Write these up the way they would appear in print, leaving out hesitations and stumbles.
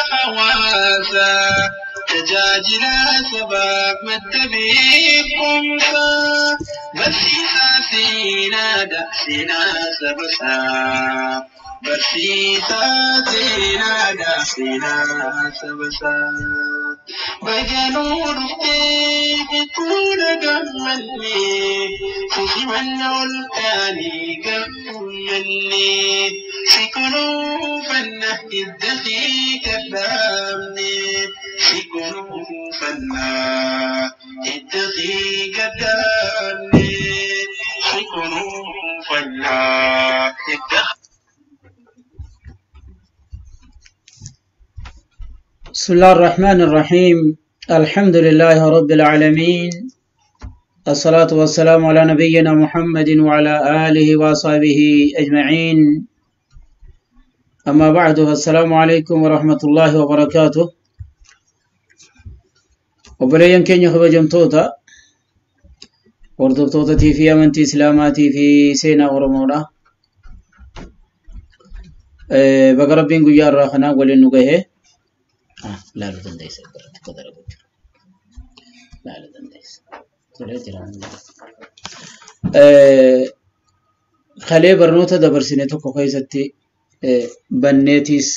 Hawaasaa tajaajila sabaaf madda beekumsaa barsiisaa seenaadha seenaa sabasaa barsiisaa seenaadha seenaa sabasaa. Baganuu dhuftee hedduu gammannee simanna ol kaanii gammannee si kunuunfanna hidda fi gaddaamne si kunuunfanna hidda fi gaddaamne si kunuunfanna hidda. بسم الله الرحمن الرحيم. الحمد لله رب العالمين، الصلاة والسلام على نبينا محمد وعلى آله وصحبه أجمعين. أما بعد، فالسلام عليكم ورحمة الله وبركاته. Obboleeyyan keenya kabajamtoota hordoftootatii fi amantii islaamaatii fi seenaa Oromoodha. Baga Rabbiin guyyaa irraa kanaa waliin nu gahe. Laaluu dandeessa, irratti qodara gochuu. Laaluu dandeessa. Tolee jira. Kalee barnoota dabarsine tokko keessatti banneetiis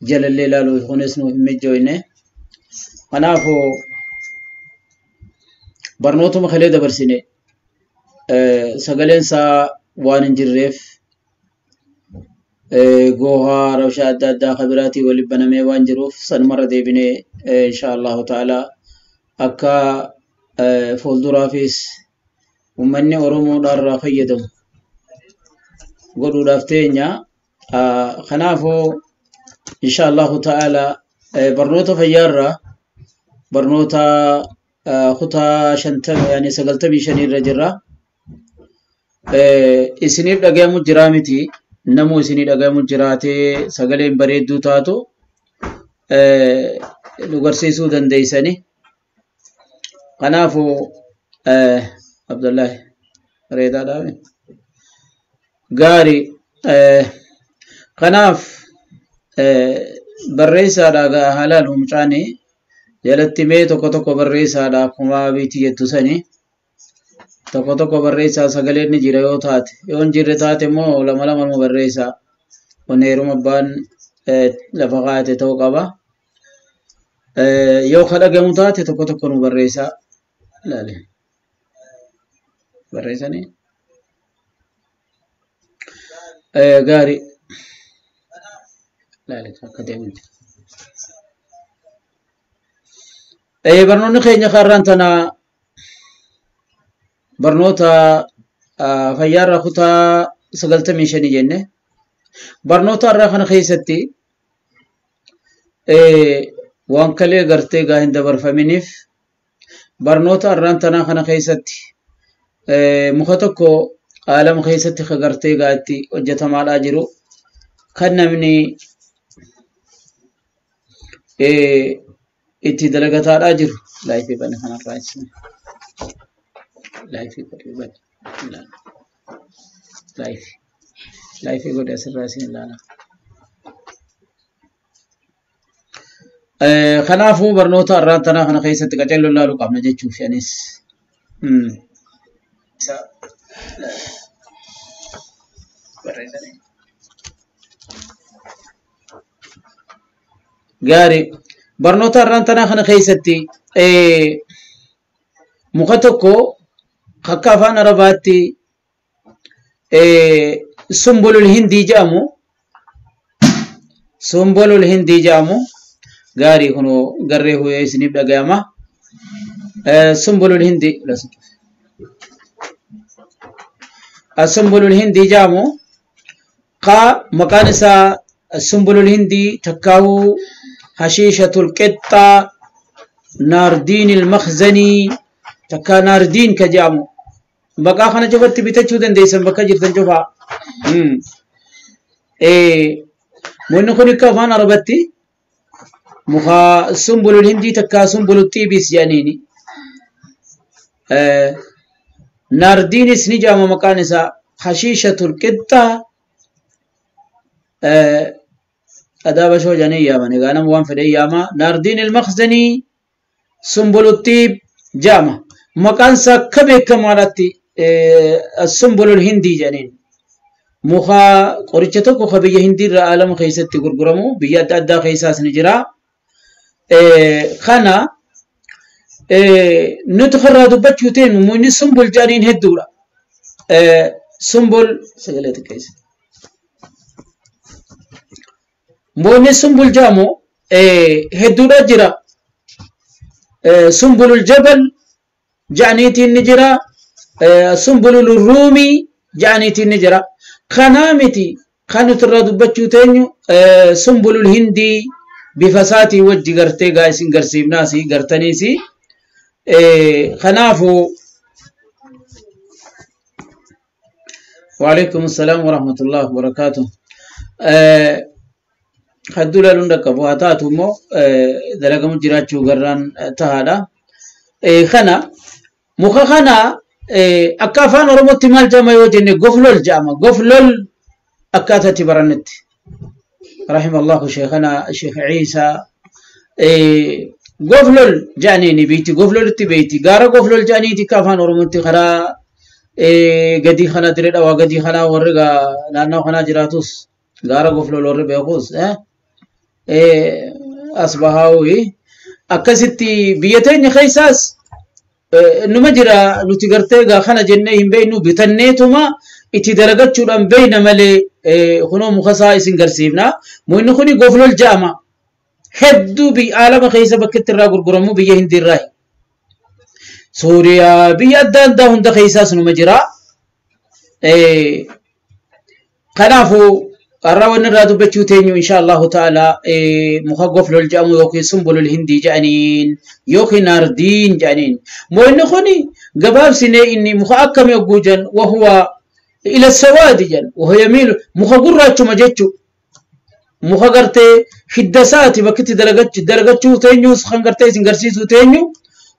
jalallee ilaaluu kunis nuuf hin mijjooyne. Kanaafuu barnootuma kalee dabarsine sagaleen isaa waan hin jirreef goohaa rabshaa adda addaa kabiraatii waliin banamee waan jiruuf sanumarra deebinee insha Allahu ta'ala akka fuulduraafis uummanni Oromoodhaan irraa fayyadamu godhuudhaaf teenya. Kanaafuu insha Allahu ta'ala barnoota fayyaarraa barnoota kutaa 50 yaani 95 irra jirra. Isiniif dhagahamu jiraa miti, namuu isinii dhagahamu jiraatee sagaleen bareedduu taatu nu garsiisuu dandeessani. Kanaafuu Abdullahi bareedaadhaa gaarii. Kanaaf barreessaadha haalaan mucaanii jalatti mee tokko tokko barreessaadha akkuma biitii jettu sani. Tokko tokko barreessaa sagaleen ni jira yoo taate, yoo hin jirre taate immoo lama lama nu barreessaa. Kun heeruma abbaan lafa kaa'ate ta'uu qaba. Yoo ka dhagamu taate tokko tokko nu barreessaa. Ilaali. Barreessanii? Gaarii. Ilaali akka deemu jira. Barnoonni keenya karraan tana barnoota fayyaarraa kutaa 95 jenne. Barnoota irraa kana keessatti waan kalee gartee gaa hin dabarfaminiif barnoota irraan tanaa kana keessatti muka tokko aalama keessatti ka gartee gaa itti hojjetamaadhaa jiru kan namni itti dalagataadhaa jiru. Laayifii bane kanarraa isin. Laayifii godhe bane. Laayifii. Laayifii godhe asirraa isin ilaala. Kanaafuu barnoota irraan tanaa kana keessatti qaceelloo ilaaluu qabna jechuuf anis. Gaarii. Barnoota irraan tanaa kana keessatti muka tokko akka afaan Arabaatti sumbulul hindii jedhamu, sumbulul hindii jedhamu gaarii kunoo garree huyee isiniif dhagayama. Sumbulul hindii sumbulul hindii jedhamu ka maqaan isaa sumbulul hindii takkaawuu hashiishatul qixxaa naardiin ilmakhzanii takka naardiin ka jedhamu maqaa kana cufatti bitachuu dandeessan bakka jirtan cufaa. Wanni kun akka afaan Arabatti muka sumbulul hindii takka sumbulul xiibis jedhaniini. Naardiinis ni jedhama maqaan isaa hashiishatul qixxaa. Adaaba shoo jedhanii yaaman. Egaa nama waan fedhe yaama. Naardiin ilmaqzanii sumbuluttiib jedhama. Maqaan isaa akka beekamaadhaatti sumbulul hindii jedhaniin. Muka qoricha tokko ka biyya hindiirra alama keessatti gurguramu biyya adda addaa keessaas ni jira. Kana nuti irraa dubbachuu teenyu mukni sumbul jedhaniin hedduudha. Sumbul sagalee xiqqeessa. Mukni sumbul jedhamu hedduudha jira. Sumbulul jabal jedhaniitiin ni jira. Sumbulul ruumii jedhaniitiin ni jira. Kanaa miti kan nuti irraa dubbachuu teenyu sumbulul hindii bifa isaatii wajji gartee gaa isin garsiifnaasi gartaniisi. Kanaafuu وعليكم السلام ورحمة الله وبركاته. Hedduu ilaaluun dhaqqabu haa taatu immoo dalagamu jiraachuu garraan tahaadha. Kana muka kana akka afaan Oromootti maal jedhama yoo jenne goflol jedhama. Goflol akkaataa itti barannetti. رحم الله شيخنا الشيخ عيسى. goflol jedhaniini beeyti goflolitti beeyti gaara goflol jedhaniiti akka afaan Oromootti karaa gadii kana diree dhawaa gadii kana warri naannoo kanaa jiraatus gaara goflol warri beekus as bahaawwi akkasitti biyya teenya keessaas numa jira nuti gartee gaa kana jennee hin beeknu bitanneetuma itti dalagachuudhaan beeyna malee kunoo muka isaa isin garsiifna. Mukni kuni goflol jedhama. Hedduu biyya alama keessa bakka itti irraa gurguramu biyya hindiirraa. Suuriyaa biyya adda addaa hunda keessaas numa jira. Kanaafuu har'a wanni irraa dubbachuu teenyu insha Allahu ta'ala muka goflol jedhamu yookiin sumbulul hindii jedhaniin yookiin naardiin jedhaniin. Mukni kuni gabaabsinee inni muka akkamii hogguu jedhan wahuwa ila sawaadi jedhan wahuwa yamiilu muka gurraachuma jechuu. Muka gartee hidda isaati bakki itti dalagachuu teenyus kan gartee isin garsiisuu teenyu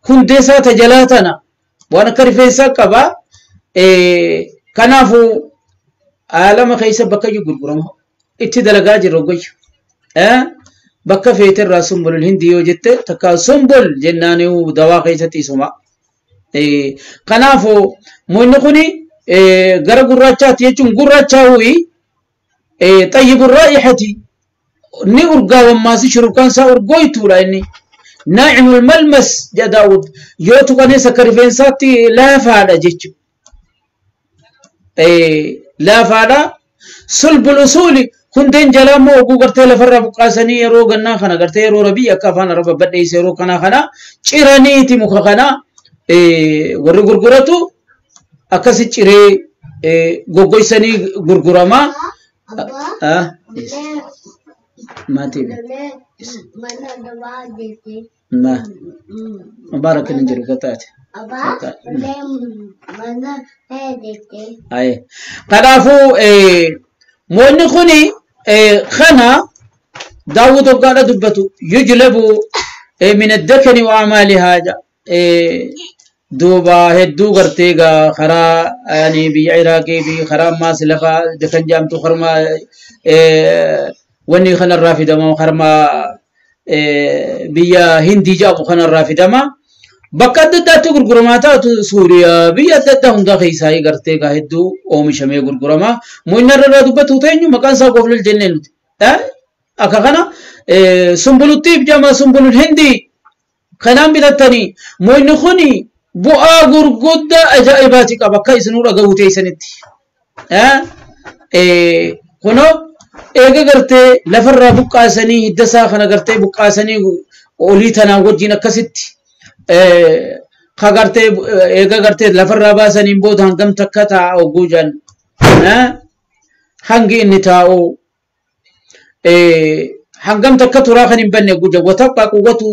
hundee isaa tajalaa tana waan akka rifeensaa qaba. Kanaafuu alama keessa bakka iyyuu gurguramu itti dalagaa jirru gocha. Bakka feeterraa sumbulul hindii yoo jette takka sumbul jennaan dawaa keessatti isuma. Kanaafuu mukni kuni gara gurraachaatti jechuun gurraachaawii xayyibu raa'ihati ni urgaawammaasi shurufkaan isaa urgooytuudha inni. Naacimul malmas jedha Daawud yoo tuqanis akka rifeensaatti laafaadha jechuudha. Laafaadha. Sulbul usuuli hundeen jalaa immoo oguu gartee lafarraa buqqaasanii yeroo gannaa kana gartee yeroo rabii akka afaan araba badheessa yeroo kanaa kana ciraniiti muka kana warri gurguratu akkasi ciree goggoysanii gurgurama. Maatii ma mubarak hin jiru gataate. Kanaafuu mukni kuni kana Daawud hoggaadha dubbatu yujlabu min addakani wa amaalihaa duuba hedduu gartee gaa karaa yani biyya Iraaqii fi karaa ammaas lafa dakan jedhamtu karma wanni kanarraa fidama karma biyya Hindii jedhamu kanarraa fidama. Bakka adda addaatti gurguramaa taatu Suuriyaa biyya adda addaa hundaa keessaa gartee gaa hedduu oomishamee gurgurama. Mukni irraa dubbatu teenyu maqaan isaa goflol jennee nuti. Akka kana sumbuluttiif jedhama sumbulul hindii kanaan bitattanii mukni kuni bu'aa gurguddaa ajaa'ibaati qaba akka isinuu dhaga'uu teessanitti. Kunoo eega gartee lafarraa buqqaasanii hidda isaa kana gartee buqqaasanii olii tanaan wajjin akkasitti ka gartee eega gartee lafarraa baasaniin booda hangam takka taa'a hogguu jedhan hangi inni taa'u hangam takka turaa kan hin banne hogguu jedhan watabqaa quwwatu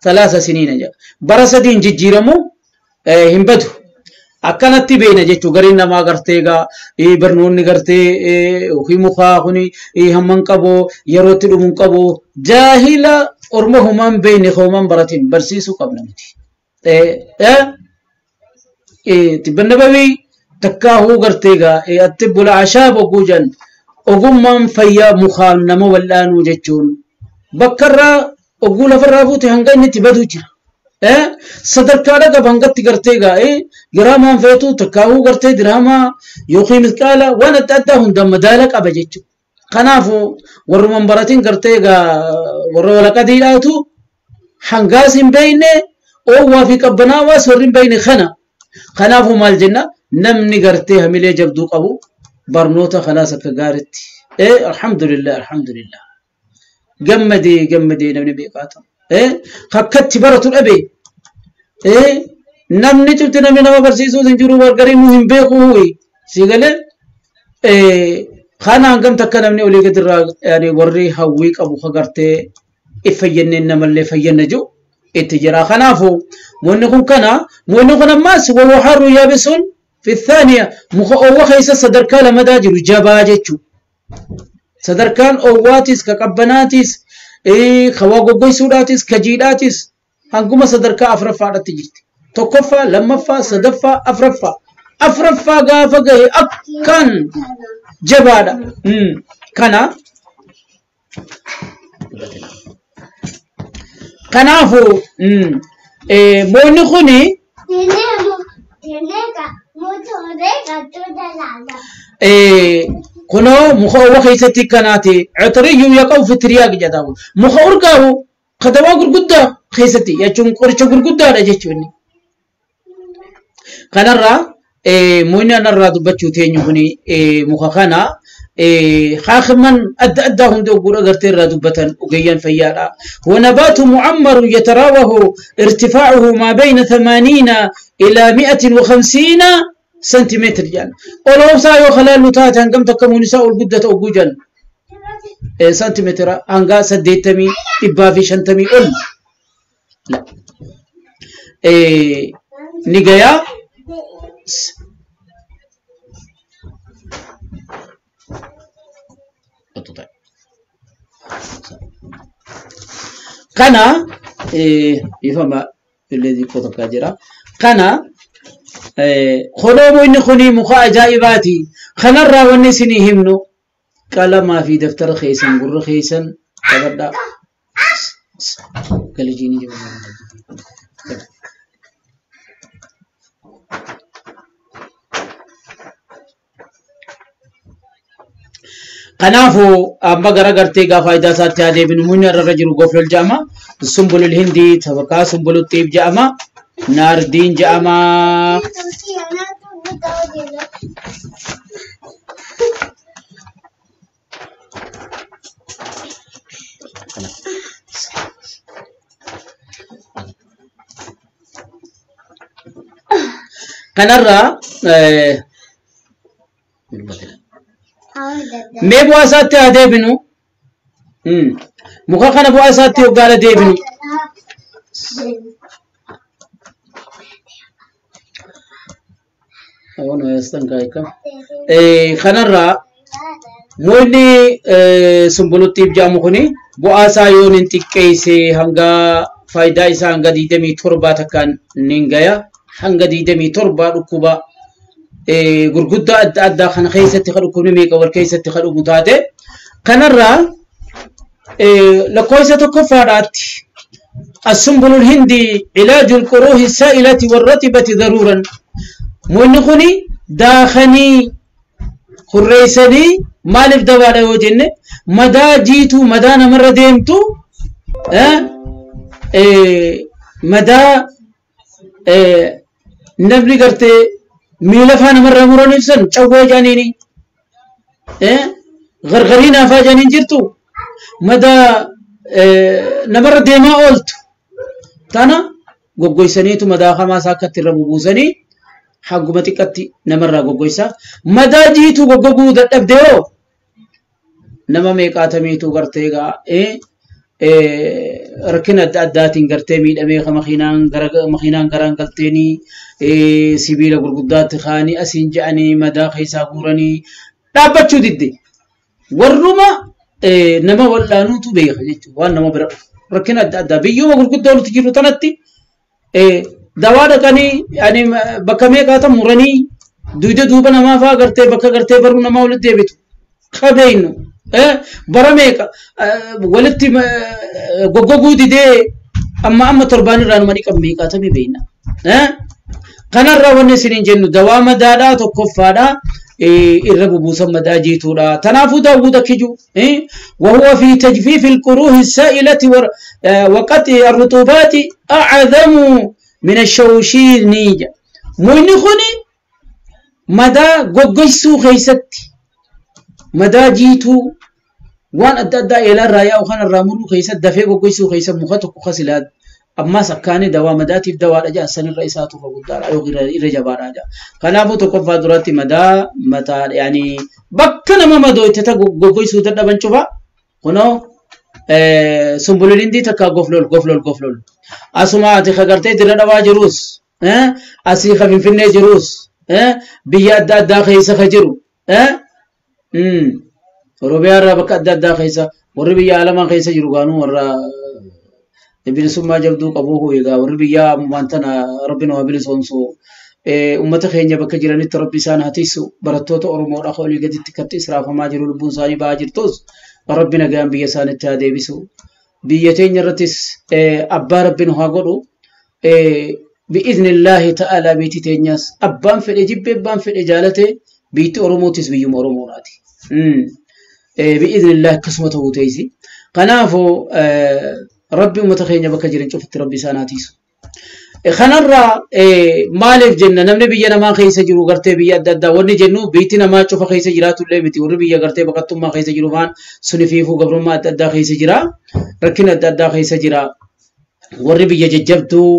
3 siniina jedha bara sadiin jijjiiramu hin badu. Akkanatti beena jechuu gariin namaa gartee egaa barnoonni gartee yookiin mukaa kuni hamman qabu yerootti dhumuun qabu jaahila orma homaan beekne homaan baratin barsiisuu qabna miti. Tibba nabawi takkaahuu gartee egaa atibbul ashaab hogguu jedhan Ogummaan fayyaa mukaan nama wal'aanuu jechuun bakkarraa oguu lafarraa fuute hanga inni itti badu jira. Sadarkaadha qaba hangatti gartee gaa'ee giraamaan feetu takkaa'uu gartee diraamaa yookiin misqaala waan adda addaa hunda madaala qaba jechuudha. Kanaafuu warrumaan baratiin gartee gaa warra walaqadiidhaatu hangaas hin beekne oowwaa fi qabbanaawaas warri hin beekne kana. Kanaafuu maal jenna namni gartee hamilee jabduu qabu barnoota kanaas akka gaariitti. Alhamdulillah alhamdulillah. Gammadee gammadee namni beekaa ta'u. Kakkatti baratu dhabe. Namni cufti namni nama barsiisuu hin jiru gargarii nu hin beeku si galee kana hangam takka namni olii gadirraa warri hawwii qabu kagartee iffayyanneen namallee fayyanna jiru itti jira. Kanaafuu wanni kun kana wanni kun ammaas wahuwa harru yaabisun fi thaaniya muka oowwa keessa sadarkaa lamadaa jiru jabaa jechuu. Sadarkaan oowwaatis ka qabbanaatis ka waa goggoysuudhaatis ka jiidhaatis hanguma sadarkaa afuraffaadhatti jirti. Tokkoffaa, lammaffaa, sadaffaa, afuraffaa. Afuraffaa gaafa gahe akkaan jabaadha. Kana kanaafuu moonni kuni kunoo muka oowwa keessatti kanaati. Citriyyuu yaqaw fi tiriyaaq jedhamu. Muka urgaawu kadawaa gurguddaa keessatti jechuun qoricha gurguddaadha jechuun. Kanarraa moonni anarraa dubbachuu teenyu kuni muka kana haakiman adda addaa hundi ogguudha gartee irraa dubbatan ogeeyyan fayyaadha. ونبات معمر يتراوح ارتفاعه ما بين 80 إلى 150 سنتيمتر جان. ولو سايو خلال تات هنقم تكمون نساء القدة أوجوجا سنتيمتر هنقا سديتمي إبافي شنتمي أول لا نجايا kana ifama الذي كتب كاجرا kana خلومو إن خني مخا أجائباتي خنرا ونسني همنو قلما في دفتر خيسن قر خيسن تبدا قال جيني Kanaafuu amma gara gartee gaafa faayidaa isaatti haa deebinu munni irra jiru goflol jedhama. Sumbulul Hindii sabakaa sumbulul Xiib jedhama. Naardiin jedhama. Kanarraa mee bu'aa isaatti haa deebinu. Muka kana bu'aa isaatti hoggaala deebinu. Kanarraa moonni sumbuluttiif jedhamu kuni bu'aa isaa yoon hin xiqqeesse hanga faayidaa isaa hanga 27 takkaan ni gaya. Hanga 27 dhukkuba gurguddaa adda addaa kana keessatti kan dhukkubni meeqa wal keessatti kan dhugu taate. Kanarraa lakkoofsa tokkoffaadhaatti السنبل الهندي علاج القروح السائلة والرطبة ضرورا. موني خني داخني خريسني مالف دواله وجنة مدا جيتو مدا نمر ديمتو مدا نبني قرتي ميلفا نمر مرون نفسن چوه جانيني غرغرين افا جانين جرتو مدا نمر ديما اولت تانا غوغويسنيتو مدا خما ساكت ربوبوسني حقومتي قتي نمر غوغويسا مدا جيتو غوغوغو ددبديو نما ميقاتميتو غرتيغا rakkina adda addaatiin gartee miidhamee makiinaan garaan galteenii sibiila gurguddaatti kaanii asiin je'anii madaa keessaa guuranii dhaabbachuu didde. Warruma nama wal'aanuutu beeka jechuudha waan nama bira dhufu. Rakkina adda addaa biyyuma gurguddoo nuti jirru tanatti dawaa dhaqanii bakka meeqaatan muranii duyda duuba namaa fa'aa gartee bakka gartee barruu namaa walitti deebitu. Qabeenyu bara meeqa walitti goggoguu didee amma amma torbaan irraa numa dhiqan meeqaatamii beekna. Kanarraa wanni isiniin jennu dawaa madaadhaa tokkoffaadhaa irra bubuusan madaa jiituudha. Tanaafuu Daawud akkiju وهو في تجفيف القروح السائلة وقطع الرطوبات أعظم من الشوشين. Muyni kuni madaa goggoysuu keessatti madaa jiituu waan adda addaa eelarraa yaa'u kanarraa muruu keessatti dafee goggoysuu keessa muka tokko kasilaa ammas akkaani dawaa madaatiif dawaadha jedhan sanirra isaatu irra guddaadha yookiin irra jabaadha jedha. Kanaafuu tokkoffaa duratti madaa mataa yaani bakka nama madooyte ta goggoysuu dadhaban cufa kunoo sumbulilindii takka goflol goflol goflol asuma ati kagartee dirra dhabaa jiruus asii ka finfinnee jiruus biyya adda addaa keessa ka jiru Oromiyaa irraa bakka adda addaa keessa warri biyya alamaa keessa jiru gaanuu warra bilisummaa jabduu qabu egaa warri biyya ammaan tana rabbi nama bilisoomsu ummata keenya bakka jiranitti rabbi isaan haa tiisu barattoota Oromoodha olii gaditti katti israafamaa jiru lubbuun isaanii ba'aa jirtus rabbi nagaan biyya isaanitti haa deebisu biyya teenya irrattis abbaa rabbi nu haa godhu bi'iznillaahi ta'ala biitti teenyas abbaan fedhe jibbee abbaan fedhe jaalate biitti Oromootis biyyuma Oromoodhaati. Bi'iznillaahi akkasuma ta'uu teessi. Kanaafuu rabbi uummata keenya bakka jiran cufatti rabbi isaan haa tiisu. Kanarraa maaliif jenna namni biyya namaa keessa jiru gartee biyya adda addaa wanni jennu biitti namaa cufa keessa jiraatullee miti warri biyya gartee baqattummaa keessa jiru faan suni fiifuu gabrummaa adda addaa keessa jira rakkina adda addaa keessa jira warri biyya jajjabduu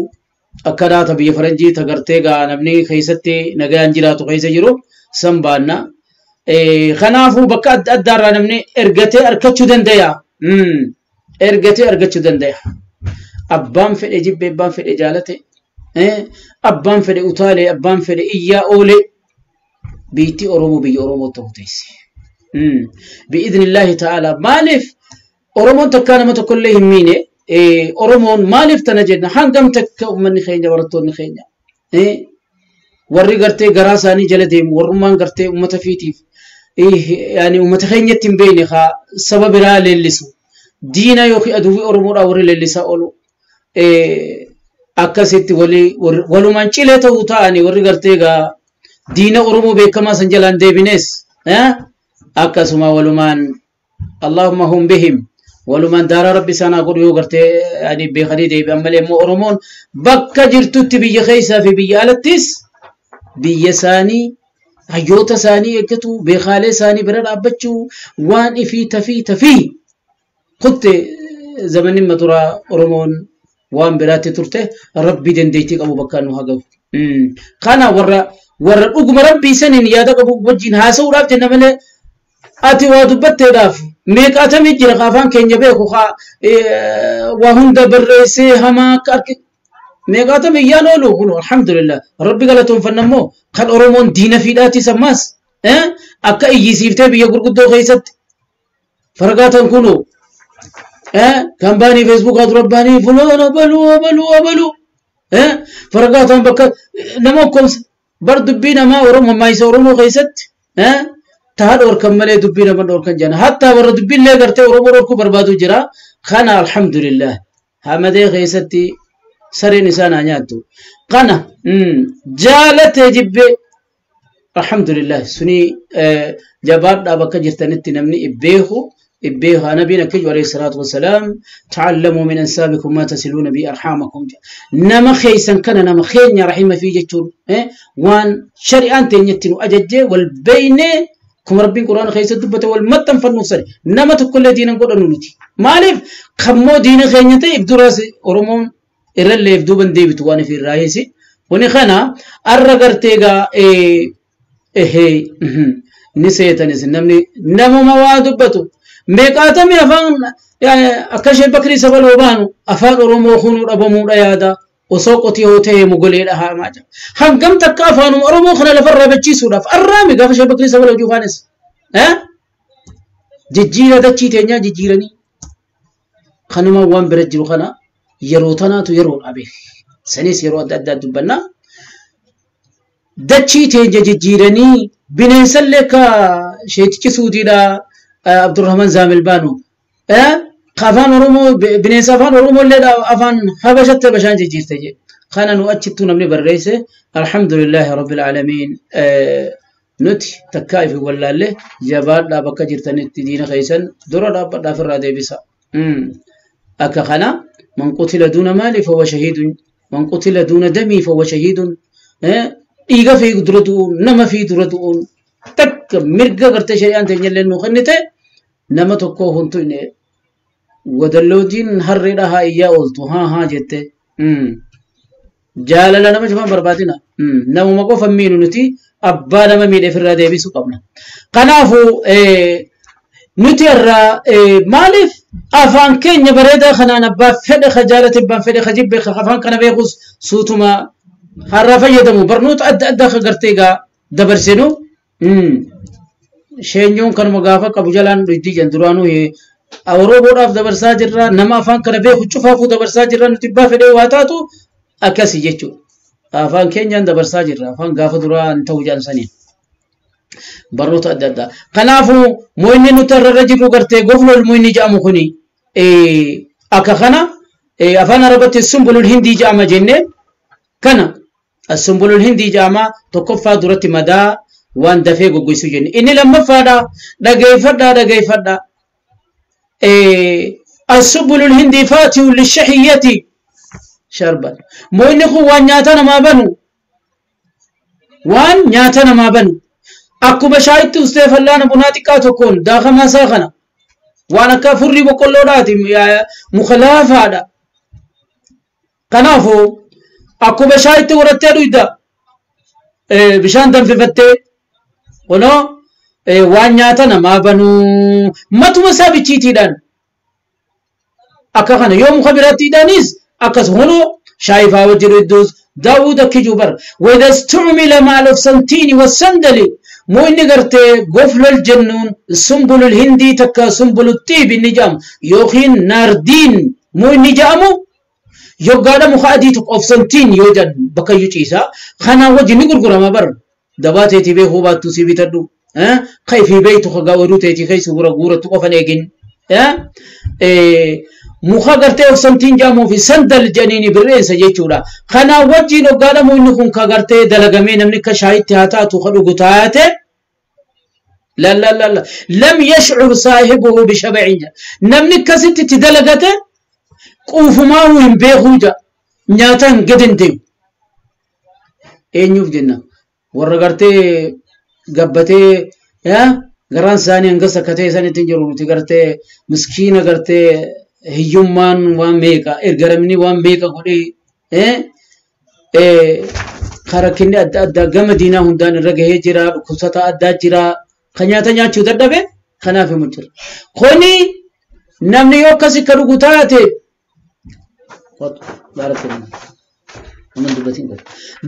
akkanaa ta biyya faranjii ta gartee gaa namni keessatti nagaan jiraatu keessa jiru san baanna. Kanaafuu bakka adda addaarraa namni ergatee argachuu danda'a. Ergatee argachuu danda'a. Abbaan fedhe jibbee abbaan fedhe jaalate abbaan fedhe utaalee abbaan fedhe iyyaa oolee biitti Oromoo biyya Oromoo ta'uu teesse. Bi'idhnillaahi ta'ala maaliif Oromoon takkaa nama tokkollee hin miine Oromoon maaliif tana jenna hangam takka uummanni keenya barattoonni keenya warri gartee garaa isaanii jala deemu warrummaan gartee uummata fiitiif yaani uummata keenyatti hin beekne haa saba biraa leellisu diina yookiin aduwwii Oromoodhaa warri leellisaa oolu akkasitti walumaan cilee ta'uu ta'anii warri gartee gaa diina Oromoo beekamaa san jalaan deebines akkasuma walumaan Allahumma hum bihim walumaan daaraa rabbi isaanaa godhu yoo gartee ani beekanii deebi'an malee immoo Oromoon bakka jirtutti biyya keessaa fi biyya alattis biyya isaanii hayyoota isaanii eeggatu beekaalee isaanii bira dhaabbachuu waan ifii tafii tafii kutte zamanni maturaa Oromoon waan biraatti turte rabbi dandeettii qabu bakka nu haa gahu. Kana warra warra dhuguma rabbii saniin yaada qabu wajjin haasa'uudhaaf jenna malee ati waa dubbatteedhaaf meeqaatamii jira afaan keenya beeku waa hunda barreessee hamaa akka arge meeqaatamii iyyaan oolu kun alhamdulillah rabbi galatoonfanna immoo kan Oromoon diina fiidhaatis ammaas akka iyyisiiftee biyya gurguddoo keessatti fargaatan kunoo kan baanii feesbuukaa dura baanii fulaan abaluu abaluu abaluu fargaataan bakka nama okkomsa bar dubbii namaa Oromoo maayisa Oromoo keessatti taa dhorkan malee dubbii nama dhorkan jana hattaa warra dubbiillee gartee Oromoo dhorkuu barbaadu jira kana alhamdulillah hamadee keessatti sareen isaan haa nyaattu kana jaalatee jibbee alhamdulillah suni jabaadhaa bakka jirtanitti namni beeku إبيها نبينا كجو عليه الصلاة والسلام تعلموا من أنسابكم ما تسلون به أرحامكم نما خيسا كان نما خينيا رحمة في جتون وان شريان تنيتن أجج والبين كم ربي قرآن خيسا دبته والمتن فالنصر نما تكل دينا نقول نونتي مالف خمو دين خينيتي إبدو راس أورمون إرلي إبدو بنديبت وان في الرايسي ونخنا الرقرتيغا إيه إيه نسيتني نمني نمو موادبتو meeqaatamii afaan akka isheen bakrii sabaloo baanu afaan Oromoo kunuu dhabamuudha yaada osoo qotiyoo ta'e mogoleedha haamaa jira. Hangam takka afaanuma Oromoo kana lafarraa bachiisuudhaaf arraami gaafa isheen bakrii sabaloo juufaanis jijjiira dachii teenyaa jijjiiranii kanuma waan bira jiru kana yeroo tanaatu yeroo dhabe sanis yeroo adda addaa dubbannaa dachii teenya jijjiiranii bineensallee ka Sheetichi Suudiidha Abdurrahman Zaamil Baanu. Afaan Oromoo bineensa afaan Oromoo illee afaan Habashatti Habashaan jijjiirte jedhe. Kana nu achittuu namni barreesse alhamdulillahi rabbil aalamiin nuti takkaa ifi wallaalle jabaadhaa bakka jirtanitti diina keessan dura dhaabbadhaaf irraa deebisa. Akka kana man qutila duuna maali fahuwa shahiidun man qutila duuna damii fahuwa shahiidun dhiiga fi dura du'uun nama fi dura du'uun takka mirga gartee shari'aan teenyallee nuu kennite nama tokko huntu wadallootiin harreedha haa iyyaa ooltu haa haa jette. Jaalala nama cufaan barbaadina. Namuma qofa miinu nuti abbaa nama miidheef irraa deebisuu qabna. Kanaafuu nuti irraa maaliif afaan keenya bareedaa kanaan abbaa fedhe ka jaalate abbaan fedhe ka jibbe afaan kana beekus suutuma har'aa fayyadamu barnoota adda addaa ka gartee egaa dabarsinu. Sheenyoon kanuma gaafa qabu jalaan dhuydi jan duraanuu Oromoodhaaf dabarsaa jirra nama afaan kana beeku cufaafuu dabarsaa jirra nuti abbaa fedhee waa taatu akkasii jechuudha. Afaan keenyaan dabarsaa jirra. Afaan gaafa duraa hin ta'u jaansaniin. Barnoota adda addaa. Kanaafuu mo'inni nuti irra jirru gartee goflol mo'inni jedhamu kuni akka kana afaan Arabatti sumbulul hindii jedhama jennee kana sumbulul hindii jedhama tokkoffaa duratti madaa waan dafee goggoisu jenne. Inni lammaffaadha dhageeffadhaa dhageeffadhaa. Sumbulul hindii faatihu lishahiyyati sharban. Mo'inni kun waan nyaata namaa banu. Waan nyaata namaa banu. Akkuma shaayitti ustee fallaana bunaa xiqqaa tokkoon daakamaa isaa kana. Waan akka furrii boqqolloodhaati muka laafaadha. Kanaafuu akkuma shaayitti godhattee dhuyda bishaan danfifattee kunoo waan nyaata namaa banuu matuma isaa bichiitiidhaan akka kana yoo muka biraatti hidhanis akkas hunoo shaayii faa wajjin iddoos daawud akkijuu bar wayda istucmila ma'a al-ofsantini wassandali mo'inni gartee goflol jennuun sumbulul hindii takka sumbulul xiib inni jedhamu yookiin naardiin mo'inni jedhamu yoggaadha muka adii tokko ofsantiin yoo jedhan bakka iyyuu ciisaa kanaa wajjin ni gurgurama bar dabaa teetii beekuu baattuu si bitadhu kayfii beeytu ka gaawwaduu teetii keessa gura guurattu qofan eegin muka gartee ofsantiin jedhamuu fi sandal jedhaniini birreensa jechuudha. Kanaa wajjin hoggaadhamu inni kun ka gartee dalagamee namni akka shaayitti haa taatu ka dhugu taate la la la la lam yashcur saahibuhu bishabacin jedha. Namni akkasitti itti dalagate quufumaahuu hin beekuu jedha. Nyaataan gad hin deemu. Eenyuuf jenna warra gartee gabbatee garaan isaanii hanga sakkatee isaan ittiin jiru nuti gartee miskiina gartee hiyyummaan waan meeqa ergaramni waan meeqa godhee karakkinni adda addaa gama diinaa hundaan irra gahee jira dhukkubsataa addaa jira kan nyaata nyaachuu dadhabe kanaaf himu jira. Kuni namni yoo akkas akka dhugu taate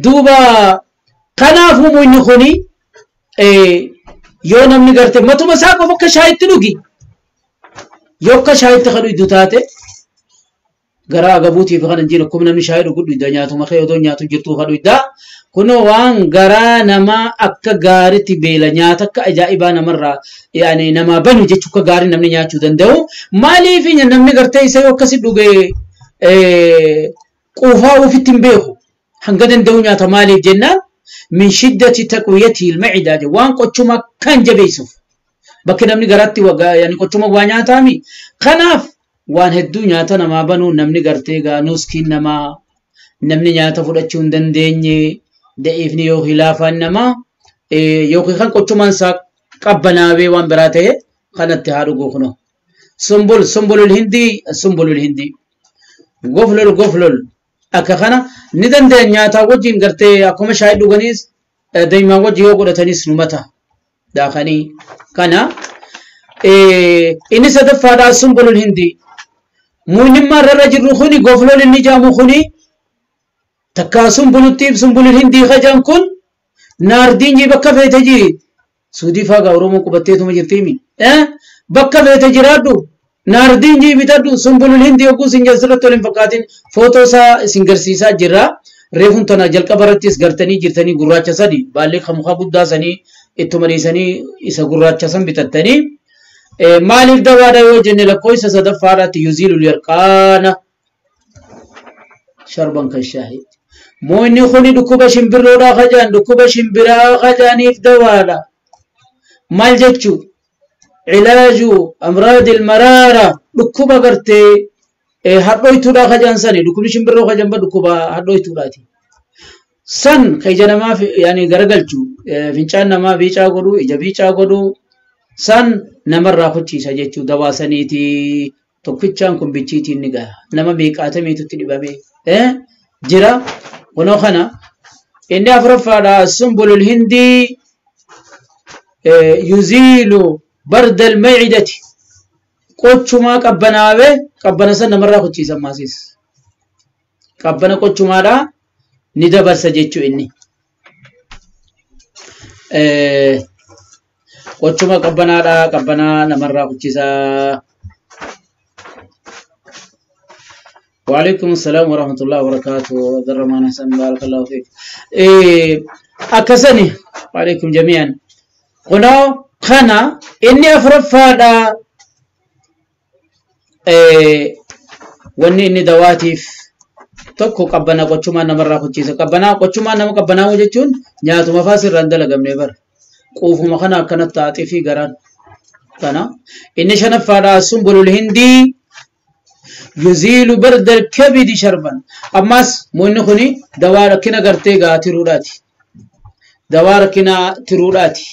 duuba kanaafuu inni kuni yoo namni garte matuma isaa qofa akka shaayitti dhugi yoo akka shaayitti kan dhugdu taate garaa agabuutiif kan hin jiru akkuma namni shaayii dhugu dhugda nyaatuma kee otoo nyaatu jirtuu kan dhugda kunoo waan garaa namaa akka gaariitti beela nyaata akka ajaa'ibaa namarraa yaani namaa banu jechuu akka gaarii namni nyaachuu danda'u maaliif namni gartee isa yoo akkasi dhuge quufaa ofitti hin beeku hanga danda'u nyaata maaliif jennaan min shiddati taqwiyati al-ma'ida waan qochuma kan jabeessuuf bakki namni garatti yaani qochuma waa nyaataami kanaaf waan hedduu nyaata namaa banuu namni gartee gaanuuskiin namaa namni nyaata fudhachuu hin dandeenye da'iifni yookiin laafaan namaa yookiin kan qochumaan isaa qabbanaawee waan biraa ta'e kanatti haa dhugu kunoo sumbul sumbulul hindii sumbulul hindii goflol goflol akka kana ni danda'an nyaataa wajjin gartee akkuma shaayii dhuganiis daa'imaa wajjin yoo godhatanis nu mata daakanii kana inni sadaffaadhaa sumbulul hindii muunimmaa irra jirru kuni goflol inni jedhamu kuni takka sumbuluttiif sumbulul hindii kajan kun naardiin bakka feete jiri suudii faagaa oromoo qubatteetuma jirtiimi bakka feete jiraadhu naardiin jii bitadhu sumbulul hindii yogguu isin jalsirratti wal hin fakkaatin footoo isaa isin garsiisaa jirra. Reefuun tana jalqaba irrattis gartanii jirtanii gurraacha sadi baallee kan muka guddaa sanii ittuma dhiisanii isa gurraacha san bitattanii maaliif dawaadha yoo jenne lakkoofsa sadaffaadhaatti yuziilu yarqaana sharban kan shaahii. Moonni kuni dhukkuba shimbirroodhaa kajaan dhukkuba shimbiraa kajaaniif dawaadha. Maal jechuu cilaaju amraadil maraara dhukkuba gartee hadhooytuudhaa kajaan sani dhukkubni shimbirroo kajaan ba dhukkuba hadhooytuudhaati. San ka ija namaa yaani garagalchu fincaan namaa biicaa godhu ija biicaa godhu san namarraa kuchiisa jechuu dawaa saniiti tokkichaan kun bichiitiin ni gaha nama meeqaatamiitutti dhibame jira. Kunoo kana inni afuraffaadha sumbulul hindii yuziilu barda almacidati qochumaa qabbanaawe qabbana san namarraa kuchiisa maasis qabbana qochumaadha ni dabarsa jechuu inni qochuma qabbanaadha qabbanaa namarraa kuchiisa. وعليكم السلام ورحمة الله وبركاته عبد الرحمن حسن بارك الله فيك. أكسني وعليكم جميعا. قلنا خنا إني أفرفادا wanni inni dawaatiif tokko qabbana qochumaa namarraa kuchiisa. Qabbanaa qochumaa nama qabbanaa'u jechuun nyaatuma faa sirraan dalagamne bara. Quufuma kana akkanatti xaaxii fi garaan kana. Inni shanaffaadha sumbulul hindii yuziilu barda alkabidi sharban. Ammas moonni kuni dawaa rakkina gartee gaa tiruudhaati. Dawaa rakkina tiruudhaati.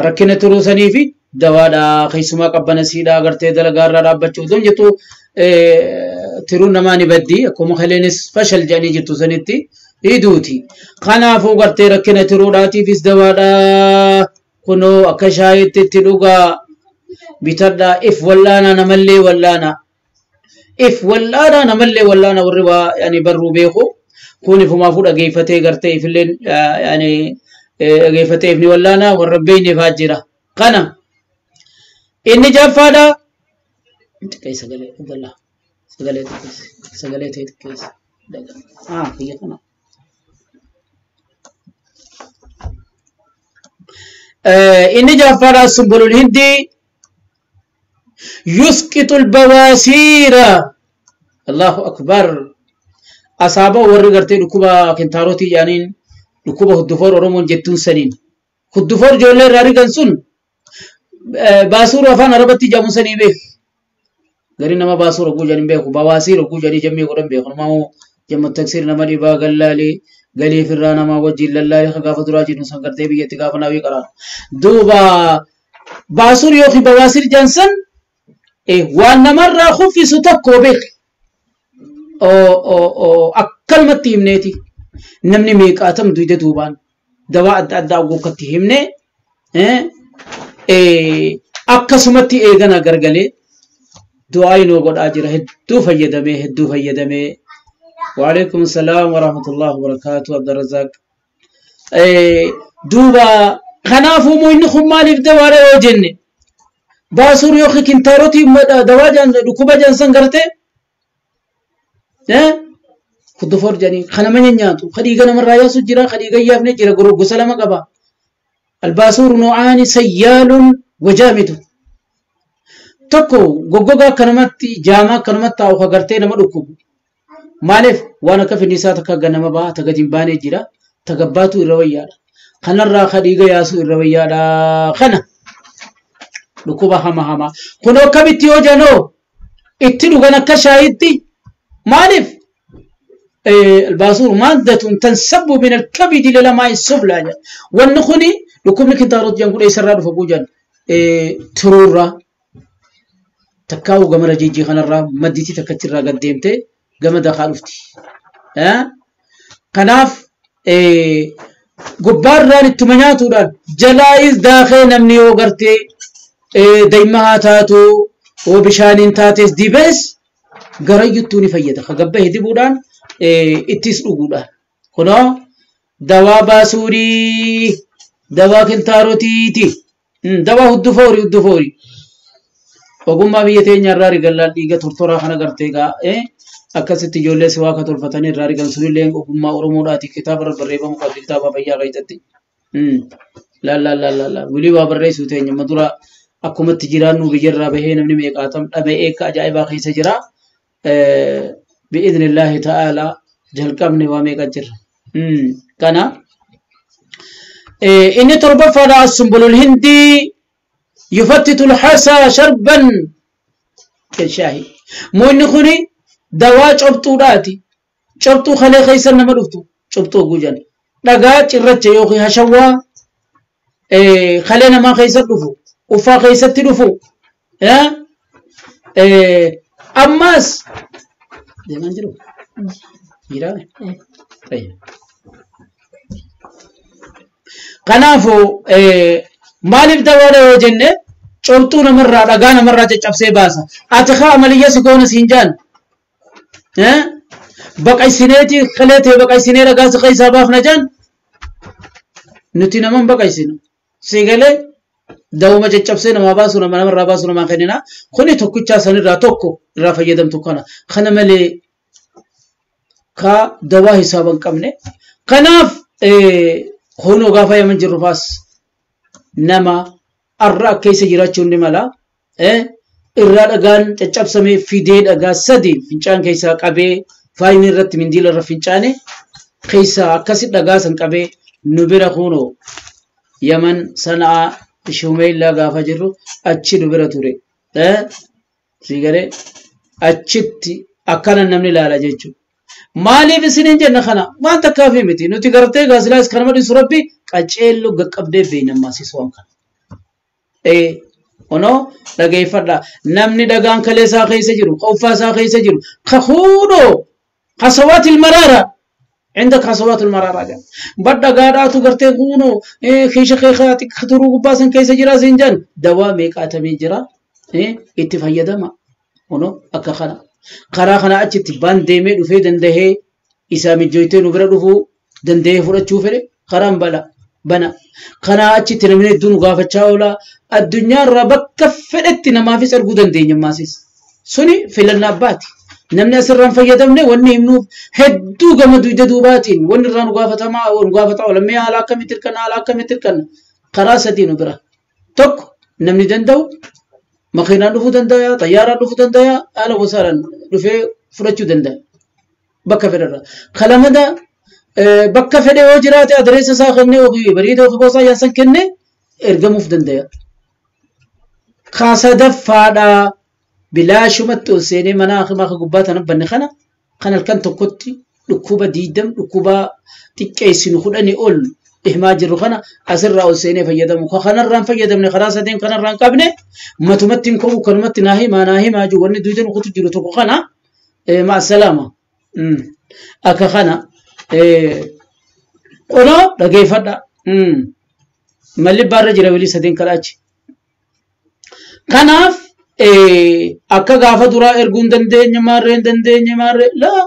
Rakkina tiruu sanii fi dawaadha keessumaa qabbana siidhaa gartee dalagaarraa dhaabbachuu osoo jettu tiruun namaa ni baddi akkuma kaleenis fashal jedhanii jirtu sanitti hiduuti. Kanaafuu gartee rakkina tiruudhaatiifis dawaadha kunoo akka shaayitti itti dhugaa bitadhaa if wallaanaa namallee wallaanaa if wallaanaa namallee wallaanaa warri waa yani barruu beeku kun ifumaafuu dhageeffatee gartee ifilleen yani dhageeffatee ifni wallaanaa warra beekne faa jira. Kana inni jaffaadha xiqqee sagalee Abdallah sagalee xiqqeesse sagalee ta'e xiqqeesse kiyya kana inni jaffaadha sumbulul hindii yusqitu albawaasiira. Allahu akbar. Asaaba warri gartee dhukkuba kintaarotii jedhaniin dhukkuba huddufoor Oromoon jettuun saniin huddufoor ijoollee irraa rigan sun baasuur afaan arabatti jedhamu sanii beek. Gari nama baasuur oguu jedhanii beeku bawaasiir oguu jedhanii jemmee godhan beeku nama jemma taksiir nama dhibaa gallaalii galii firraa nama wajjin lallaalii gaafa duraa jedhu san gartee biyyatti gaafa naawii qaraan. Duuba baasuur yookiin bawaasiir jedhan san waan namarraa kuffisu tokko beek. Akkanumatti himneeti namni meeqaatam duyda duubaan dawaa adda addaa oguukkatti himne akkasumatti eegana gargalee du'aa inuu godhaa jira hedduu fayyadamee hedduu fayyadamee. وعليكم السلام ورحمة الله وبركاته عبد الرزاق. دوبا kanaafuu moo inni kun maaliif dawaadha yoo jenne baasuur yookiin kintaarotii dawaa dhukkuba jedhan san gartee huddufoor jedhanii kana nama nyaatu ka dhiiga namarraa yaasu jira ka dhiiga yaafne jira gosa lama qaba. Albaasuur noo'aani sayyaaluun wajaamitu tokko goggogaa akkanumatti jaamaa akkanumatti taa'u ka gartee nama dhukkubu maaliif waan akka finniisaa takka ganama ba'a ta gadi hin baanee jira ta gabbaatu irra wayyaadha. Kanarraa ka dhiiga yaasuu irra wayyaadha kana dhukkuba hama hama kun akkamitti yoo jenoo itti dhugan akka shaayitti maaliif الباسور مادة تنسب من الكبد إلى الماء السفلى والنخني dhukkubni kintaaroot jedhan kun eessarraa dhufa guujan tiruurraa takkaa'u gama rajiijii kanarraa madditii takkachirraa gad deemtee gama dakaa dhufti. Kanaaf gubbaarraan ittuma nyaatuudhaan jalaayis daakee namni yoo gartee daa'ima haa taatu yoo bishaaniin taates dibees garayyuttuu ni fayyada. Ka gabbahe dibuudhaan ittis dhuguudhaan. Kunoo dawaa baasuurii dawaa kintaarotiiti. Dawaa huddufoori huddufoori. Ogummaa biyya teenya irraa rigallaan dhiiga tortoraa kana gartee gaa akkasitti ijoollee si waa ka tolfatanii irraa rigan sunillee ogummaa Oromoodhaati kitaaba irra barreeffamu qabdi kitaaba fayyaa keessatti. Laal laal laal laal wilii waa barreessuu teenya amma dura akkumatti jiraannu biyyarraa bahee namni meeqaatam dhabee akka ajaa'ibaa keessa jira. Bi'idhnillaahi ta'aalaa jalqabne waa meeqa jira. Kana inni torbaffaadha as-sumbulul hindii يفتت الحسى شربا كالشاهي. مو إني خوني دواء شبطو راتي شبطو خلي خيسا نما دفتو شبطو جوجان دغا چرچ يوخي هشوا خلينا ما خيسا دفو وفا خيسا تدفو ها أماس دمان جرو جرا طيب قنافو maaliif dawaadha yoo jenne cobxuu namarraa dhagaa namarraa caccabsee baasa. Ati kaa amaliyya si goona siin jaan. Baqaysineeti kaleetee baqaysinee dhagaa si keessaa baafna jaan. Nuti naman baqaysinu. Si galee dawuma caccabsee namaa baasu nama namarraa baasu namaa kennina. Kuni tokkichaa sanirraa tokko irraa fayyadamtu kana. Kana malee ka dawaa hisaaba hin qabne. Kanaaf hunoo gaafa yaman jirru faas. Nama arra keessa jiraachuun ni mala. Irraa dhagaan caccabsamee fidee dhagaa sadi fincaan keessaa qabee faayini irratti mindiila irra fincaane keessaa akkasi dhagaa san qabee nu bira kunoo Yaman Sana'aa Shumeellaa gaafa jirru achi nu bira ture. Siigaree achitti akkana namni ilaala jechuudha. Maaliif isiniin jenna kana waan takkaafi miti nuti gartee gaasilaas kanama dhiisu rabbi qaceello gaqqabdee beeynammaa sisu waan kana. Onoo dhageeffadha namni dhagaan kalee isaa keessa jiru ka uffaa isaa keessa jiru ka huudhoo kasawaatil maraara عندك حصوات المرارة جان بدا قاداتو قرتي قونو خيش خيخاتي خطرو قباسن كيس جرا زنجان دوا ميقاتمي جرا اتفايدما ونو اكا خنا قرا خنا اچت بان ديمي دفي دنده إسامي جويتي نبرا دفو دنده فرچو فره قرام بلا بنا خنا اچت نمني دون غافتشاولا الدنيا ربك فدت نما في سرغو دندي نماسيس سوني فيلنا باتي namni asirraan fayyadamne wanni himnuuf hedduu gama dugda duubaatiin wanni irraa nu gaafatamaa nu gaafata oola mee haala akkamitti hirkanna haala akkamitti hirkanna karaa sadii nu bira tokko namni danda'u makiinaan dhufuu danda'a xayyaaraan dhufuu danda'a haala gosaalaan dhufee fudhachuu danda'a bakka fedharra kalamada bakka fedhe yoo jiraate adreessa isaa kennee ofii bariida ofii boosaa yaasan kennee ergamuuf danda'a. Kaasadaffaadhaa. Bilaashumatti ol seenee mana hakimaa ka gubbaa tana banne kana kan halkan tokkotti dhukkuba diidam dhukkuba xiqqeessinu kudhanii ol himaa jirru kana asirraa ol seenee fayyadamu. Ka kanarraan fayyadamne karaa sadeen kanarraan qabne matumatti hin ka'u kanumatti naa himaa naa himaa jiru wanni duudan kutu jiru tokko kana ma'asalaama. Akka kana qoloo dhageeffadha. Malli baarra jira wilii sadeen kadhaachi. Kanaaf akka gaafa duraa erguu hin dandeenye maarree hin dandeenye maarree laa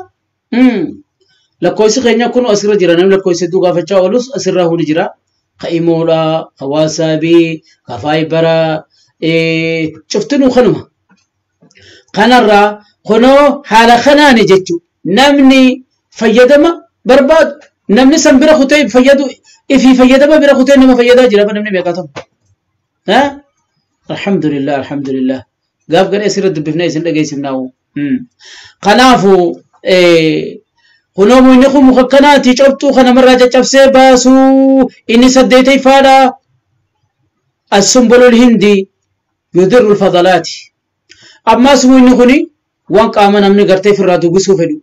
lakkoofsi keenya kun asirra jira namni lakkoofsi hedduu gaafachaa oolus asirraa huni jira ka imoodhaa ka waasaabii ka faayibaraa cuftinuu kanuma kanarraa kunoo haala kanaani jechuu namni fayyadama barbaadu namni san bira kutee fayyadu ifii fayyadama bira kutee nama fayyadaa jira namni meeqaatamu alhamdulillah alhamdulillah gaaf gara asirra dubbifnee isin dhageessifnaawu. Kanaafuu kunoo inni kun muka akkanaati cobxuu kanamarraa caccabsee baasuu inni saddeetayfaadha. As-sumbulul hindi yudirru al-fadalaati. Ammas inni kuni waan qaama namni gartee ofirraa dubbisuu fedhu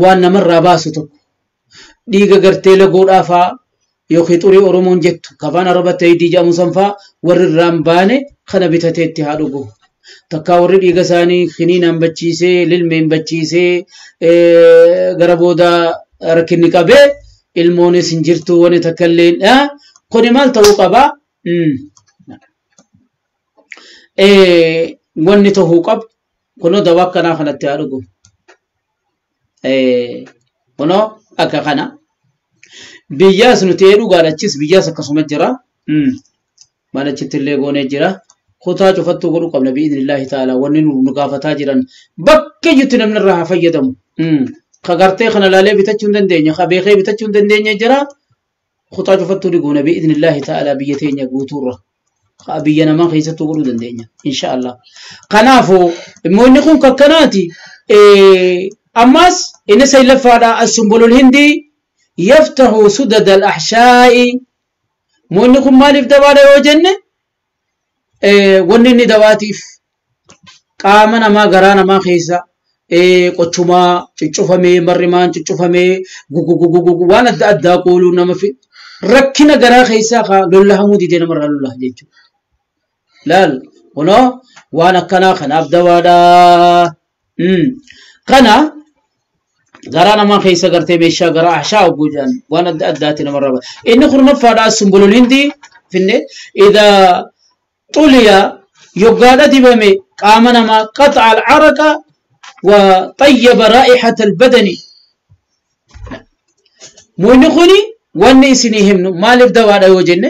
waan namarraa baasu tokko dhiiga gartee lagoodhaa fa'aa yookiin xurii Oromoon jettu kafaan Arabatti hidii jedhamu san fa'aa warri irraan baane kana bitatee itti haa dhugu. Takkaa warri dhiiga isaanii kiniinaan bachiisee lilmeen bachiisee gara booda rakkinni qabee ilmoonis hin jirtu wani takka illee kuni maal ta'uu qabaa? Wanni ta'uu qabu kunoo dawaa akkanaa kanatti haa dhugu. Kunoo akka kana. Biyyaas nuti dhugaadha achis biyyaas akkasuma jira. Maal achitti illee goonee jira. Kutaa cufattuu godhuu qabna bi'idhnillaahi ta'ala wanni nu gaafataa jiran bakka iyyutti namni irraa haa fayyadamu. Ka gartee kana laalee bitachuu hin dandeenye, ka beekee bitachuu hin dandeenye jira. Kutaa cufattuu ni goona bi'idhnillaahi ta'ala biyya teenya guutuurra. Ka biyya namaa keessattuu godhuu dandeenya insha Allah. Kanaafuu immoo inni kun kakkanaati. Ammas inni saylaffaadha as-sumbulul hindii yaftahu sudada al-ahshaa'i. Moonni kun maaliif dabaadha yoo jenne wanni inni dabaatiif qaama namaa garaa namaa keessa qochumaa cuccufamee marrimaan cuccufamee gugugugugu waan adda addaa qooluu nama rakkina garaa keessaa ka lollahamuu didee namarraa lollaha jechuudha. Laal kunoo waan akkanaa kanaaf dabaadha. Kana garaa namaa keessa gartee meeshaa garaa ahshaa hogguu jedhan waan adda addaati namarraa ba'a. Inni kurnaffaadha sumbulul hindii finne idaa xuliya yoggaadha dibame qaama namaa qaxa'a al-araqa wa xayyaba raa'ihata al-badani. Moonni kuni wanni isinii himnu maaliif dawaadha yoo jenne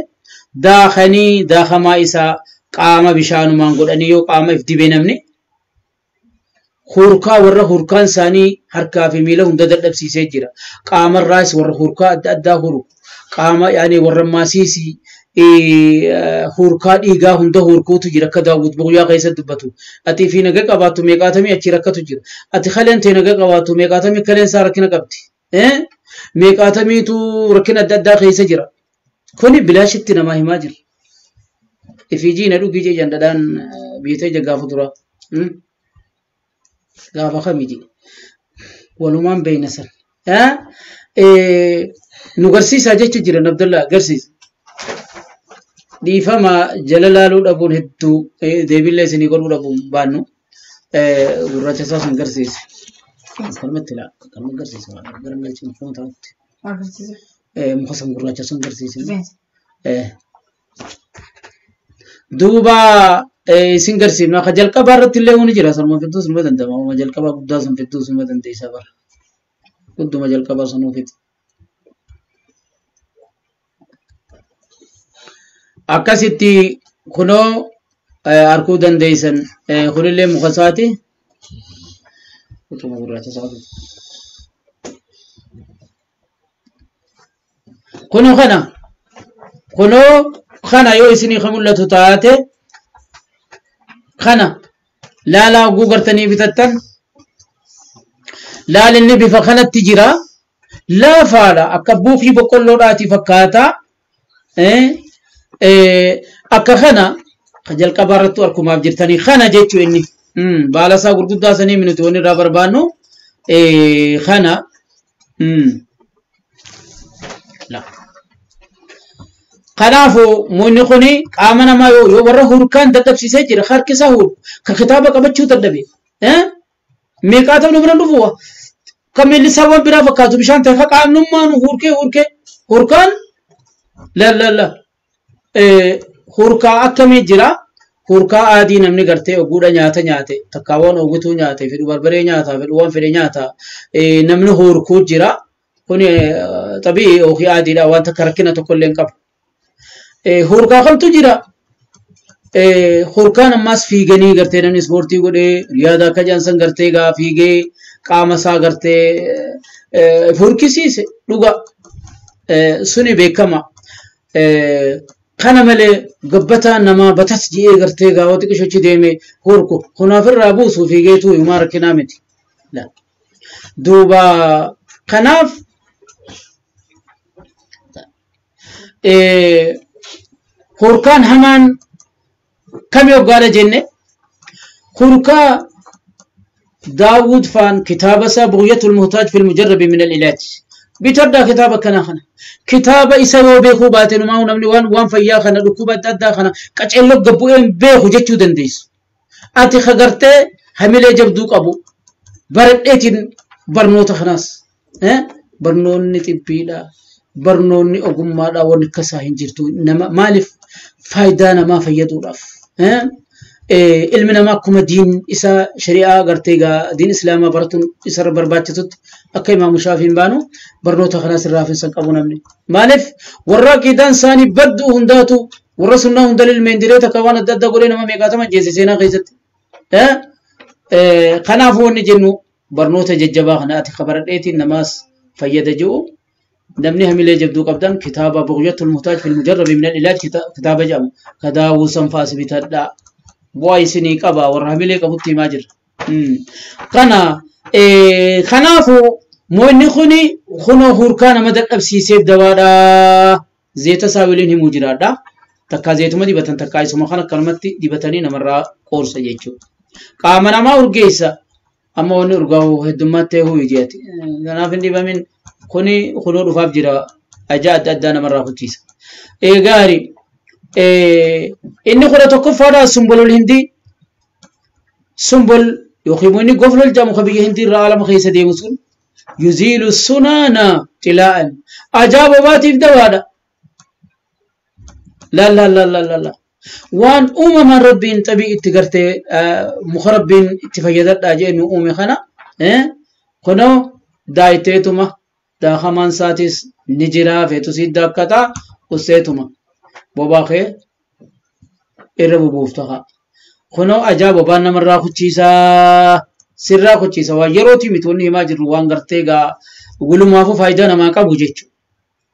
daakanii daakamaa isaa qaama bishaanumaan godhanii yoo qaama if dibee namni hurkaa warra hurkaan isaanii harkaa fi miila hunda dadhabsiisee jira. Qaamarraas warra hurkaa adda addaa huru. Qaama yaani warra maasiisii hurkaa dhiigaa hunda hurkuutu jira akka Daawud Buqyaa keessatti dubbatu. Ati fi naga qabaattu meeqaatamii achi rakkatu jira. Ati kaleen ta'e naga qabaattu meeqaatamii kaleen isaa rakkina qabdi. Meeqaatamiitu rakkina adda addaa keessa jira. Kuni bilaashitti namaa himaa jira. Ifiijii na dhugii jee jandadhaan biyya ta'e gaafa dura. Gaafa kamii walumaan beeyna san. Nu garsiisaa jecha jiran Abdullah garsiisa. Dhiifama jala laaluu dhabuun hedduu deebiillee isinii godhuu dhabuun baannu gurraacha isaa sun garsiise. Kanumatti laa kanuma garsiisa gara galchina foon ta'utti. Muka san gurraacha sun garsiise. Duuba isin garsiifna ka jalqabaa irratti illee ni jira sanuma fiduu sunuma danda'ama uma jalqabaa guddaa sun fiduu sunuma dandeessa bara gudduma jalqabaa sunuu fidi. Akkasitti kunoo arguu dandeessan kunillee muka isaati. Utuma gurraacha isaati. Kunoo kana kunoo kana yoo isinii ka mul'atu taate kana laalaa hogguu gartanii bitattan laalinni bifa kanatti jira laafaadha akka buufii boqqolloodhaati fakkaata akka kana ka jalqabaa irratti arkumaaf jirtanii kana jechuu inni baala isaa gurguddaa sanii minuti wanni irraa barbaannu kana Kanaafuu muunni kuni qaama namaa yoo warra hurkaan dadhabsiisee jira harki isaa hurku ka kitaaba qabachuu dadhabe meeqaa ta'u bira dhufu kan miilli isaa waan biraa fakkaatu bishaan ta'e ka qaamnummaan hurkee hurkee hurkaan la la la hurkaa akkamii jira hurkaa adii namni gartee oguudha nyaata nyaate takkaawwan ogutuu nyaate fedhu barbaree nyaata fedhu waan fedhe nyaata namni hurkuu jira kuni xabii yookiin adiidha waan takka rakkina tokko illee hin qabu. Hurkaa kamtu jira hurkaan ammaas fiiganii gartee namni ispoortii godhee riyaada akka jaansan gartee gaa fiigee qaama isaa gartee hurkisiise dhuga suni beekama. Kana malee gabbataan namaa batas ji'ee gartee gaa yoo xiqqishochi deeme hurku kunaaf irraa buusu fiigeetu himaa rakkinaa miti. Duuba kanaaf hurkaan hamaan kami hoggaadha jenne hurkaa Daawud faan kitaaba isaa Bughyatul Muhtaaj fil Mujarrabi min al-Ilaaj bitadhaa kitaaba akkanaa kana kitaaba isa yoo beekuu baate numaa namni waan fayyaa kana dhukkuba adda addaa kana qaceelloo gabbu'een beeku jechuu dandeessu. Ati kagartee hamilee jabduu qabu baradheetiin barnoota kanaas barnoonni xibbiidha barnoonni ogummaadha wanni akkasaa hin jirtu nama maaliif faayidaa namaa fayyaduudhaaf. Ilmi namaa akkuma diin isaa shari'aa gartee gaa diin islaamaa baratuun isarra barbaachisutti akka imaamu shaafiin baanu barnoota kanaas irraa hafinsa qabu namni. Maaliif warra aqiidaan isaanii badduu hundaatu Warra sunnaa hunda lilmeendiree takka waan adda addaa godhee nama meeqaatama ajjeese seenaa keessatti. Kanaafuu wanni jennu barnoota jajjabaa kana ati kabaradheetiin namaas fayyada ji'u. Namni hamilee jabduu qabdan kitaaba Bughyatul Muhtaaj fil Mujarrabi min al-Ilaaj kitaaba jedhamu kadaawuu sanfaas bitadhaa. Bu'aa isinii qaba warra hamilee qabutti himaa jirra. Kana kanaafuu moonni kuni kunoo hurkaa nama dadhabsiiseef dawaadhaa. Zeeta isaa waliin himuu jiraadha. Takkaa zeetuma dibatan takkaa isuma kan akkanumatti dibatanii namarraa qoorsa jechuudha. Qaama namaa urgeessa. Amma wanni urgaa'u heddummaatti ta'uu ijeeti. Kanaaf hin dibamin kuni kunoo dhufaaf jira. Ajaa adda addaa namarraa kuchiisa. Gaarii inni 11ffaadhaa sumbolol hindii. Sumbol yookiin inni goflol jedhamu kan biyya hindii irraa alama keessa deemu sun yuziilu sunaana xilaa'an. Ajaa bobaatiif dawaadha. La la la la la la. Waan uumamaan rabbiin xabii itti gartee muka rabbiin itti fayyadadhaa jee nu uume kana kunoo daayiteetuma daakamaan isaatis ni jira feetu sii daakkataa usseetuma bobaa kee irra bubuufta haa. Kunoo ajaa bobaan namarraa kuchiisaa sirraa kuchiisa waan yerootii miti wanni himaa jirru waan gartee gaa gulumaafuu faayidaa namaa qabu jechuudha.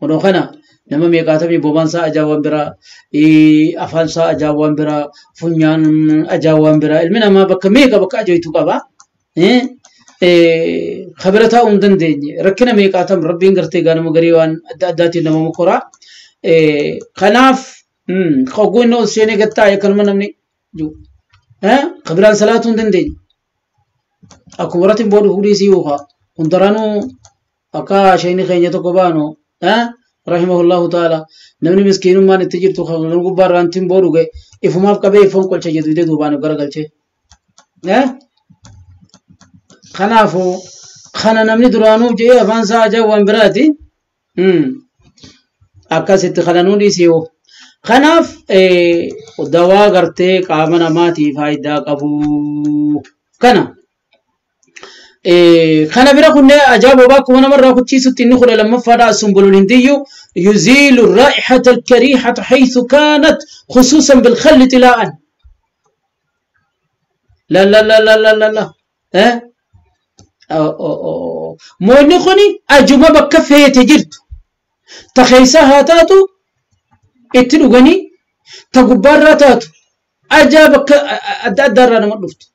Kunoo kana nama meeqaatamii bobaan isaa ajaa waan biraa, afaan isaa ajaa waan biraa, funyaan ajaa waan biraa, ilmi namaa bakka meeqa bakka ajaa'itu qaba. Kabira taa'uu hin dandeenye rakkina meeqaatam rabbiin gartee gaa nama garii waan adda addaatiin nama mokoraa. Kanaaf hogguu inni ol seenee gad taa'e akkanuma namni jiru. Kabiraan salaatuu hin dandeenye. Akkuma warratti booda fuudhii sii uufa. Hundaraanuu akka isheen keenya tokko baanu rahimahullahu ta'ala namni miskiinummaan itti jirtu kan gubbaa irraan boodu ga'e ifumaaf qabee ifoon qolcha jedhu fidee duubaan garagalchee. Kanaafuu kana namni duraanuu jedhee afaan isaa ajaa waan biraati. Akkasitti kana nuu dhiisee hoo. Kanaaf dawaa gartee qaama namaatiif faayidaa qabu kana. Kana bira kunnee ajaa bobaa akkuma namarraa kuchiisutti inni 12ffaadha sumbulul hindiyyu yuziilu raa'ihata alkariihata haythu kaanat khusuusan bilkhalli xilaa'an. La la la la la la la. Moonni kuni ajuma bakka feete jirtu. Ta keessa haa taatu itti dhuganii ta gubbaarraa taatu ajaa bakka adda addaarraa nama dhuftu.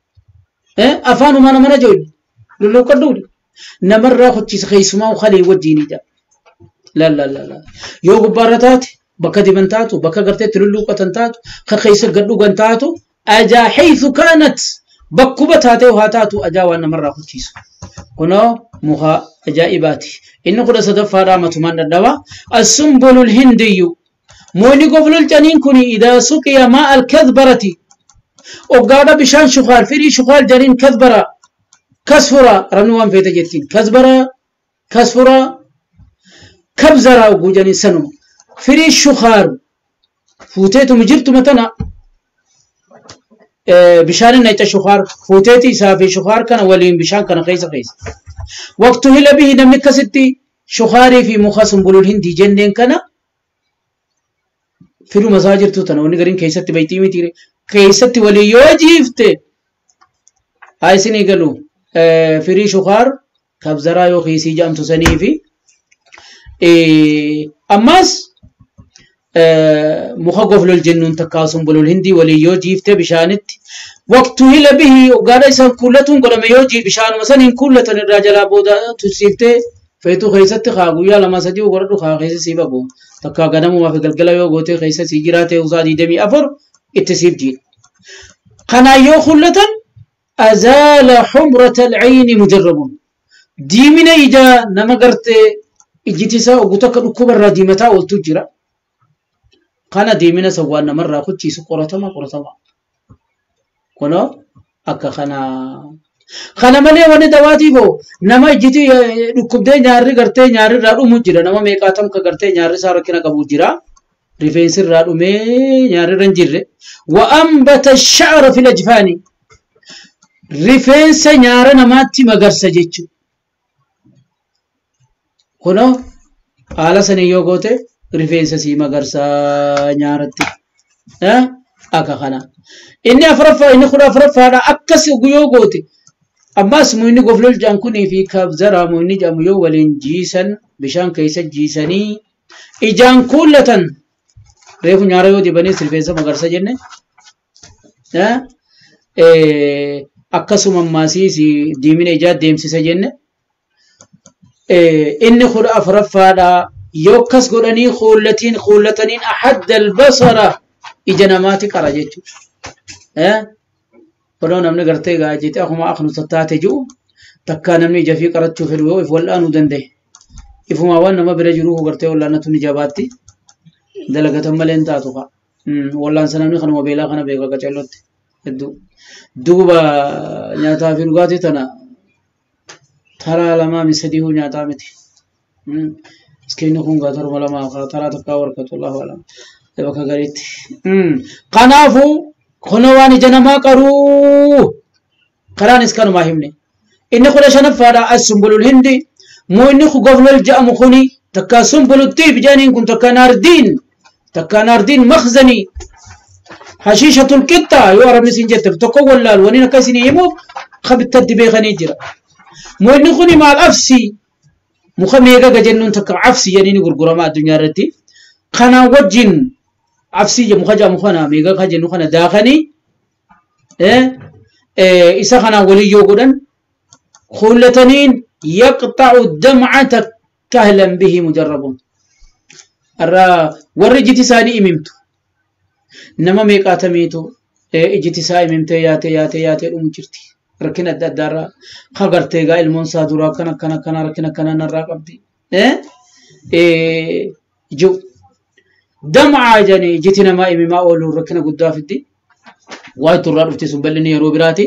Afaanumaa nama na joolli. Lulluuqadhu namarraa kuchiisa keessumaa kalee wajjinidha. La la la la. Yoo gubbaarra taate bakka diban taatu bakka gartee itti lulluuqatan taatu ka keessa gad dhugan taatu ajaa haythu kaanat bakkuma taatee haa taatu ajaa waan namarraa kuchiisu. Kunoo muka ajaa'ibaati. Inni 13ffaadhaa matumaan dadhaba. Assumbulul hindiyyu. Moonni goflol caniin kun idaa suqiya maa alkadbarati. Oggaadha bishaan shukaal firii shukaal janiin kadbara. Kasfura rabni waan feete jettiin. Kasbara kasfura kabzara ogguu janiin sanuma. Firii shukaal fuuteetuma jirtuma tana bishaan inni itti shukaar fuuteeti isaa fi shukaar kana waliin bishaan kana keessa keessa. Waqtu hila bihi namni akkasitti shukaarii fi muka sumbulul hindii jenneen kana firuma isaa jirtu tana wanni gariin keessatti baytii miti keessatti walii yoo jiifte haa isinii galu firii shukaar kabzaraa yoo kiisii jedhamtu sanii fi ammas muka goflol jennuun takkaa sumbulul hindii walii yoo jiifte bishaanitti waqtu hila bihi gaadha isaan kuullatuun godhame yoo bishaanuma saniin kuullatan irraa jalaa booda tursiiftee feetuu keessatti haa guyyaa 2 3 godhadhu haa keessa sii baqu takkaa ganamumaa fi galgala yoo gootee keessa sii jiraate usaa 24 itti siif jiidha. Kanaan yoo kuullatan azaala xumrata alcayni mujarrabun diimina ijaa nama gartee ijjiti isaa ogu takka dhukkuba irraa diimataa ooltu jira. Kana diimina san waan namarraa kuchiisu qoratama qoratama. Kunoo akka kanaa. Kana malee wanni dawaatiif hoo nama ijjiti dhukkubdee nyaarri gartee nyaarri irraa dhumu jira. Nama meeqaatam ka gartee nyaarri isaa rakkina qabu jira. Rifeensi irraa dhumee nyaarri irra hin jirre. Wa ambata sha'ra fil ajfaani. Rifeensa nyaara namaatti magarsa jechuudha. Kunoo haala sanii yoo goote rifeensa sii magarsaa nyaaratti. Akka kana. Inni afuraffaa inni kudha afuraffaadha akkas yoo goote ammas muyni goflol jedhan kunii fi kabzara muyni jedhamu yoo waliin jiisan bishaan keessa jiisanii ijaan kuullatan reefu nyaara yoo dibanii rifeensa magarsa jenne akkasuma ammaasiis diimina ijaa deemsisa jenne inni kudha afuraffaadha yoo akkas godhanii kuullatiin kuullataniin ahadda albasara ija namaati qara jechuudha. Kunoo namni gartee gaajite akkuma aknu tattaate jiru takkaa namni ija fi qarachuu fedhu yoo if wal'aanuu danda'e. Ifumaa waan nama bira jiru gartee wal'aanatu ni jabaatti. Dalagatan malee hin taatu fa'a. Wal'aansa namni kanuma beelaa kana beeka qaceellotti hedduu. Duuba nyaataa fi dhugaatii tana taraa lamaa mi sadii nyaataa miti. Miskiinni kun gaa torba lamaa taraa takkaa warqatu Allahu alam. Bakka gariitti. Kanaafuu kunoo waan ija namaa qaruu karaanis kanumaa himne. Inni kudha shanaffaadha as sumbulul hindi muyni goflol jedhamu kuni takka sumbuluttiif jedhaniin kun takka naardiin takka naardiin makzanii hashiishatul qixxaa yoo arabni isin jette tokko wallaal waniin akka isin himuuf kabittatti beekanii jira. Muyni kuni maal afsi muka meegaga jennuun takka afsi jedhanii gurgurama addunyaa irratti. Kanaan wajjin afsi muka jedhamu kana meegaga jennu kana daakanii isa kanaan walii yoo godhan kuullataniin yaqxa'u damcata kahlan bihi mujarrabun. Irraa warri ijiti isaanii imimtu nama meeqaatamiitu ijiti isaa imimtee yaatee yaatee yaatee dhumu jirti. Rakkina adda addaarraa kagartee egaa ilmoon isaa duraa akkana akkana akkana rakkina akkana narraa qabdi. Jiru. Damcaa jedhanii ijiti namaa imimaa oolu rakkina guddaa fiddi. Waa turraa dhufti sun bal'inni yeroo biraati.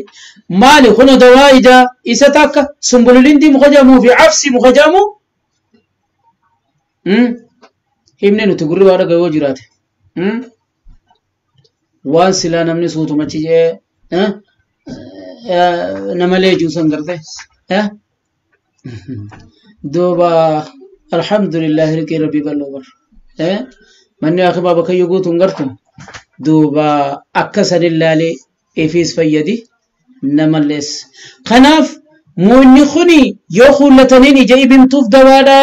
Maali kun dawaa ijaa isa takka sumbululindii muka jedhamuu fi afsi muka jedhamu himne nuti gurri waa dhagahu yoo jiraate. Waan silaa namni suutumachi jee nama leejuu san garte. Duuba alhamdulillah riqii rabbii bal'oo bar. Manni akibaa bakkayyuu guutuun gartu. Duuba akka sanillaalee ifiis fayyadi namallees. Kanaaf muunni kuni yoo kuullataniin ija ibimtuuf dawaadha.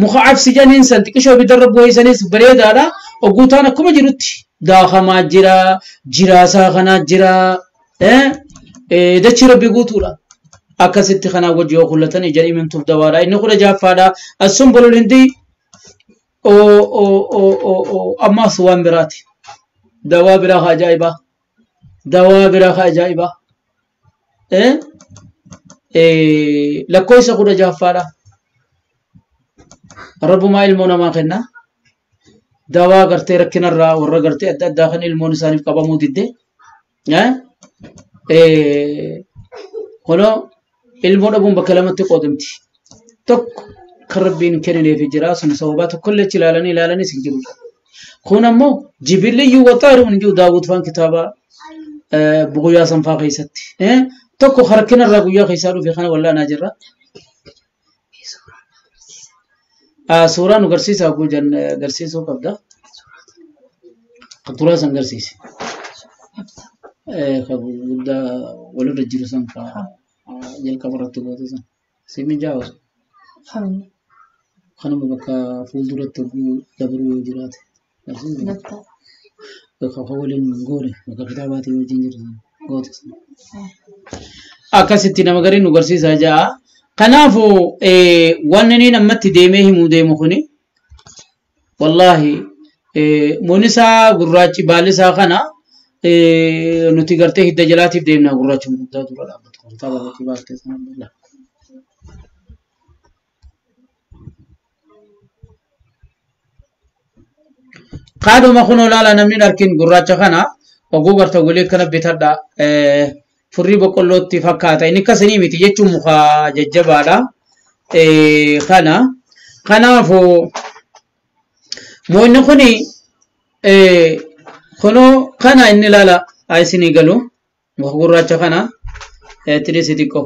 Muka afsi jedhaniin san xiqqishoo ibidarra bu'eessanis bareedaadha. Ogguutaan akkuma jirutti daakamaa jira, jiraasaa kanaa jira. Dachii rabbi guutuudha. Akkasitti kanaa wajji yoo kuullatan ija ibimtuuf dawaadha. Inni kudha jahaffaadha. As-sumbulul hindi ammaas waan biraati. Dawaa biraa haa ajaa'ibaa. Dawaa biraa haa ajaa'ibaa. Lakkoofsa kudha jahaffaadha. Rabbumaa ilmoo namaa kenna. Dawaa gartee rakkinarraa warra gartee adda addaa kan ilmoon isaaniif qabamuu didde. Kunoo ilmoo dhabuun bakka lamatti qoodamti. Tokko kan rabbiin kennineef jira sun sababaa tokkollee achi ilaalanii ilaalanis hin jiru. Kun ammoo jibilliyyuu waxaaruun hin jiru daawwit faan kitaaba guyyaa sanfaa keessatti. Tokko rakkinarraa guyyaa keessaa dhufe kana wallaanaa jirra. Suuraa nu garsiisaa guujan garsiisuu qabda. Kan turaa san garsiise. Kan guddaa walirra jiru san ka jalqaba irratti goote san. Si mijaa'u. Kanuma bakka fuulduratti dabruu yoo jiraate. Bakka waliin goone bakka kitaabaatii wajjin jiru san goote san. Akkasitti nama gariin nu garsiisaa ja'a. Kanaafuu wanni inni ammatti deemee himuu deemu kuni wallaahi muun isaa gurraachi baalli isaa kana nuti gartee hidda jalaatiif deemna gurraachi guddaa dura dhaabbatu. Kitaaba irratti baastee sana. Kaaduma kun olaanaa namni harkin gurraacha kana oguu garta golee kana bitadha. Furrii boqqollootti fakkaata. Inni akkasii miti jechuun muka jajjabaadha. Kana kanaafuu muunni kuni kunoo kana inni ilaala isinii galu muka gurraacha kana tirisi xiqqoo.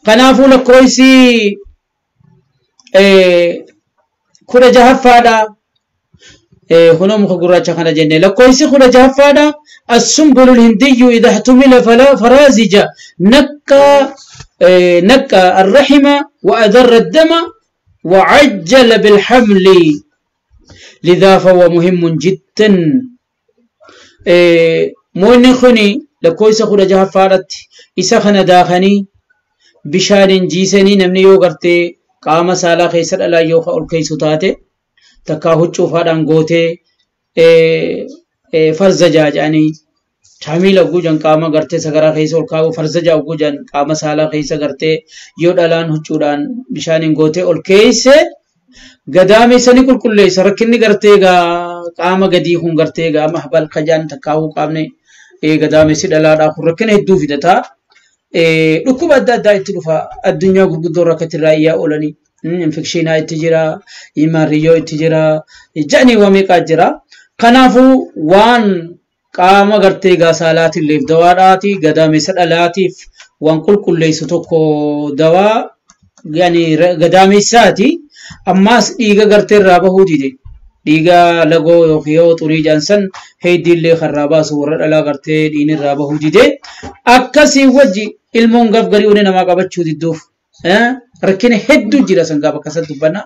Kanaafuu lakkoofsi kudha jahaffaadha. Kunoo muka gurraacha kana jenne lakkoofsi 16ffaadha. السنبل الهندي إذا احتمل فلا فرازج نقى نقى الرحم وأدر الدم وعجل بالحمل لذا فهو مهم جدا. موني خني لكويس 16ffaadhatti isa kana daakanii bishaaniin jiisanii namni yoo gartee qaama saalaa keessa dhalaa yoo ol keessu taate takkaa huccuufaadhaan gootee farzajaa jedhanii taamiila guujan qaama gartee sagaraa keessa ol kaa'u farzajaa guujan qaama saalaa keessa gartee yoo dhalaan huccuudhaan bishaaniin gootee ol keesse gadaame sani qulqulleessa. Rakkinni gartee qaama gadii kun gartee mahbal kajaan takkaa'uu qaamne gadaamessi dhalaadhaa kun rakkina hedduu fidataa. Dhukkuba adda addaa itti dhufa addunyaa gurguddoo rakkatti irraa iyyaa oolanii infekshinaa itti jira, imaariyyoo itti jira, jedhanii waa meeqaa jira. Kanaafuu waan qaama gartee gaasaalaatillee dawaadhaati gadaamessa dhalaatiif waan qulqulleessu tokko dawaa yani gadaamessaati. Ammaas dhiiga gartee irraa bahuu dide dhiiga lagoo yookiin yoo xurii jaansan heeddiillee karraa baasu warra dhalaa gartee dhiin irraa bahuu dide akkasii wajji ilmoon gaaf garii onee namaa qabachuu didduuf rakkina hedduu jira san gaaf akkasatti dubbanna.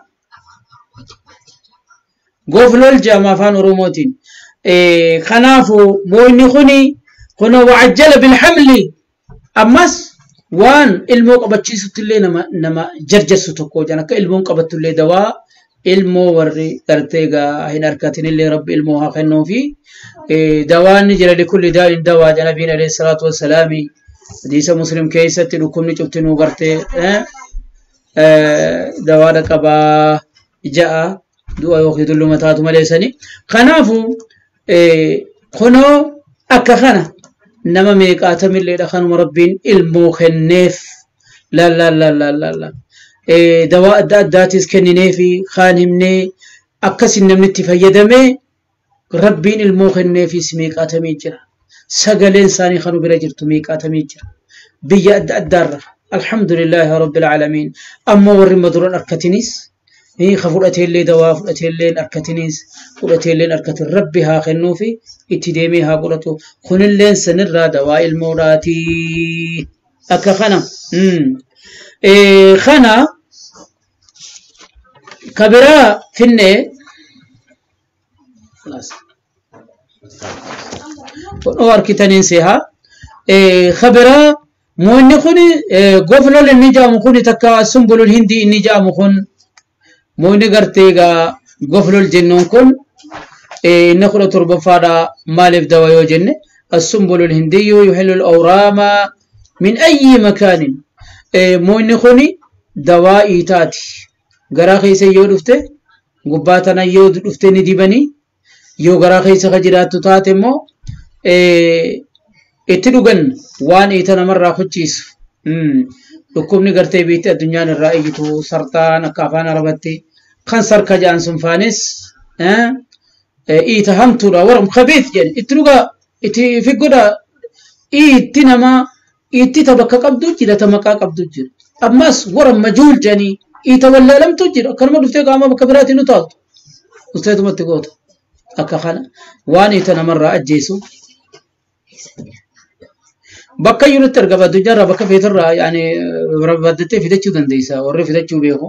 Gooflol jedhama afaan Oromootiin. Kanaafuu mooyni kuni kunoo wacajjala bilhamli ammas waan ilmoo qabachiisutti illee nama jarjarsu tokko jedhan akka ilmoon qabattullee dawaa ilmoo warri gartee gaa hin argatin illee rabbi ilmoo haa kennuufi dawaan ni jira likulli daa'in dawaa jedha nabiin alayhi salaatu wassalaami hadiisa Muslim keessatti dhukkubni cuftinuu gartee dawaadha qabaa ja'a du'a yookiin dulluma taatu malee sani. Kanaafuu kunoo akka kana nama meeqaatamilleedha kanuma rabbiin ilmoo kenneef la la la la la la dawaa adda addaatis kennineefi kaan himnee akkasin namni itti fayyadamee rabbiin ilmoo kenneefis meeqaatamee jira. Sagaleen isaanii kanu bira jirtu meeqaatamee jira. Biyya adda addaarra alhamdulillahi rabbil aalamiin. Ammoo warri maduran harkatinis ka fudhateellee dawaa fudhateelleen harkatinis fudhateelleen harkatin rabbi haa kennuufi itti deemee haa godhatu. Kunilleen sanirraa dawaa ilmoodhaatii akka kana. Kana kabiraa finnee kunoo harkitaniin seehaa kabiraa moonni kun goflol inni jedhamu kun takka sumbulul hindii inni jedhamu kun moonni gartee gaa goflol jennuun kun inni 17ffaadha maaliif dawa yoo jenne السنبل الهندي يحل الأورام من أي مكان. moonni kun dawaa iitaati. Garaa keessa yoo dhufte gubbaa tana yoo dhufte ni dibanii yoo garaa keessa ka jiraattu taate immoo itti dhugan waan iita namarraa kuchiisu. Dhukkubni gartee biitti addunyaan irraa iyyitu sartaan akka afaan arabatti kan sarka jedhan sun faanis iita hamtuudha waram khabiit jedhan itti dhugaa itti figgodha iitti namaa iitti ta bakka qabdu jira ta maqaa qabdu jira. Ammas waram majuul jedhanii iita wallaalamtu jira akkanuma dhuftee qaama bakka biraatiin nu taatu dhufteetumatti goota akka kana waan iita namarraa ajjeesu. Bakka jirutti argama addunyaarraa bakka feetarraa yaani barbaaddattee fidachuu dandeessa warri fidachuu beeku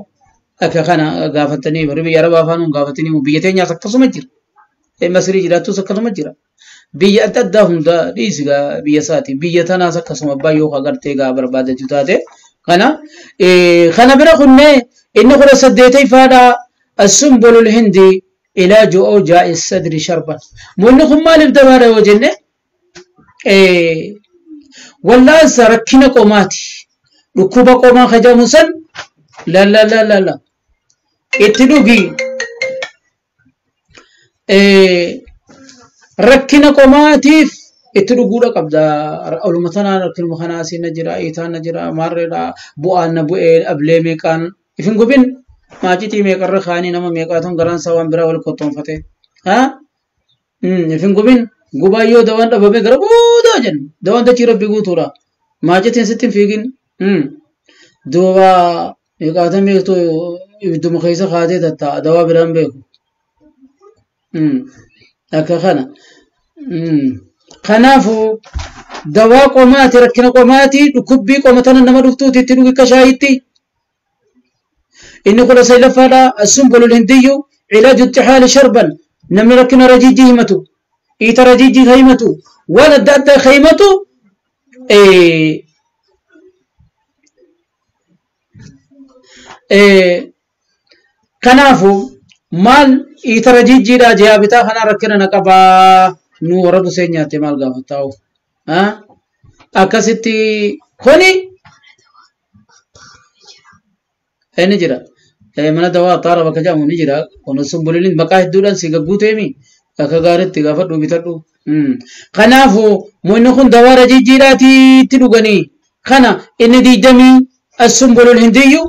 akka kana gaafatanii warri biyya arabaa afaan gaafatanii biyya teenyaas akkasuma jira. Masrii jiraattus akkasuma jira. Biyya adda addaa hunda dhiisi biyya isaati biyya tanaas akkasuma abbaa yoo agartee gaa barbaadachuu taate kana kana bira kunnee inni 18ffaadha السنبل الهندي علاج أوجاع الصدر شربا. moonni kun maaliif dawaadha yoo jenne wallaansa rakkina qomaati. Dhukkuba qomaa kajamu san la la la la la itti dhugi rakkina qomaatiif itti dhuguudha qabda. Oluma tanaan rakkinuma kanaa asiin na jira, iitaan na jira, maarreedha, bu'aan na bu'ee dhablee meeqaan ifin gubin maacitii meeqarra kaanii nama meeqaatuun garaan isaa waan biraa wal kottoonfate. Ifin gubin gubaa yoo dawaan dhabame gara boodaa jenna. Dawaan dachii rabbi guutuudha. Maacitiin sitti hin fiigin. Duuba meeqaatan beektu ibidduma keessa kaatee tatta'a dawaa biraan beeku. Akka kana. Kanaafuu dawaa qomaati rakkina qomaati dhukkubbii qoma tana nama dhuftuuti itti dhugi akka shaayitti. Inni 19ffaadha assunbulul hindiyyu cilaaju ittixaali sharban namni rakkina rajiijii himatu iita rajiijii himatu waan adda addaa himatu kanaafuu maal iita rajiijiidha ji'a bitaa kana rakkina na qabaa nu warra busee nyaatte maal gaafattaa'u akkasitti kuni ni jira mana dawaa axaara bakka jedhamu ni jira kun sumbuliliin maqaa hedduudhaan si gagguuteemi akka gaariitti gaafadhu bitadhu kanaafuu moonni kun dawaa rajiijiidhaati itti dhuganii kana inni 20 assumbulul hindiyyu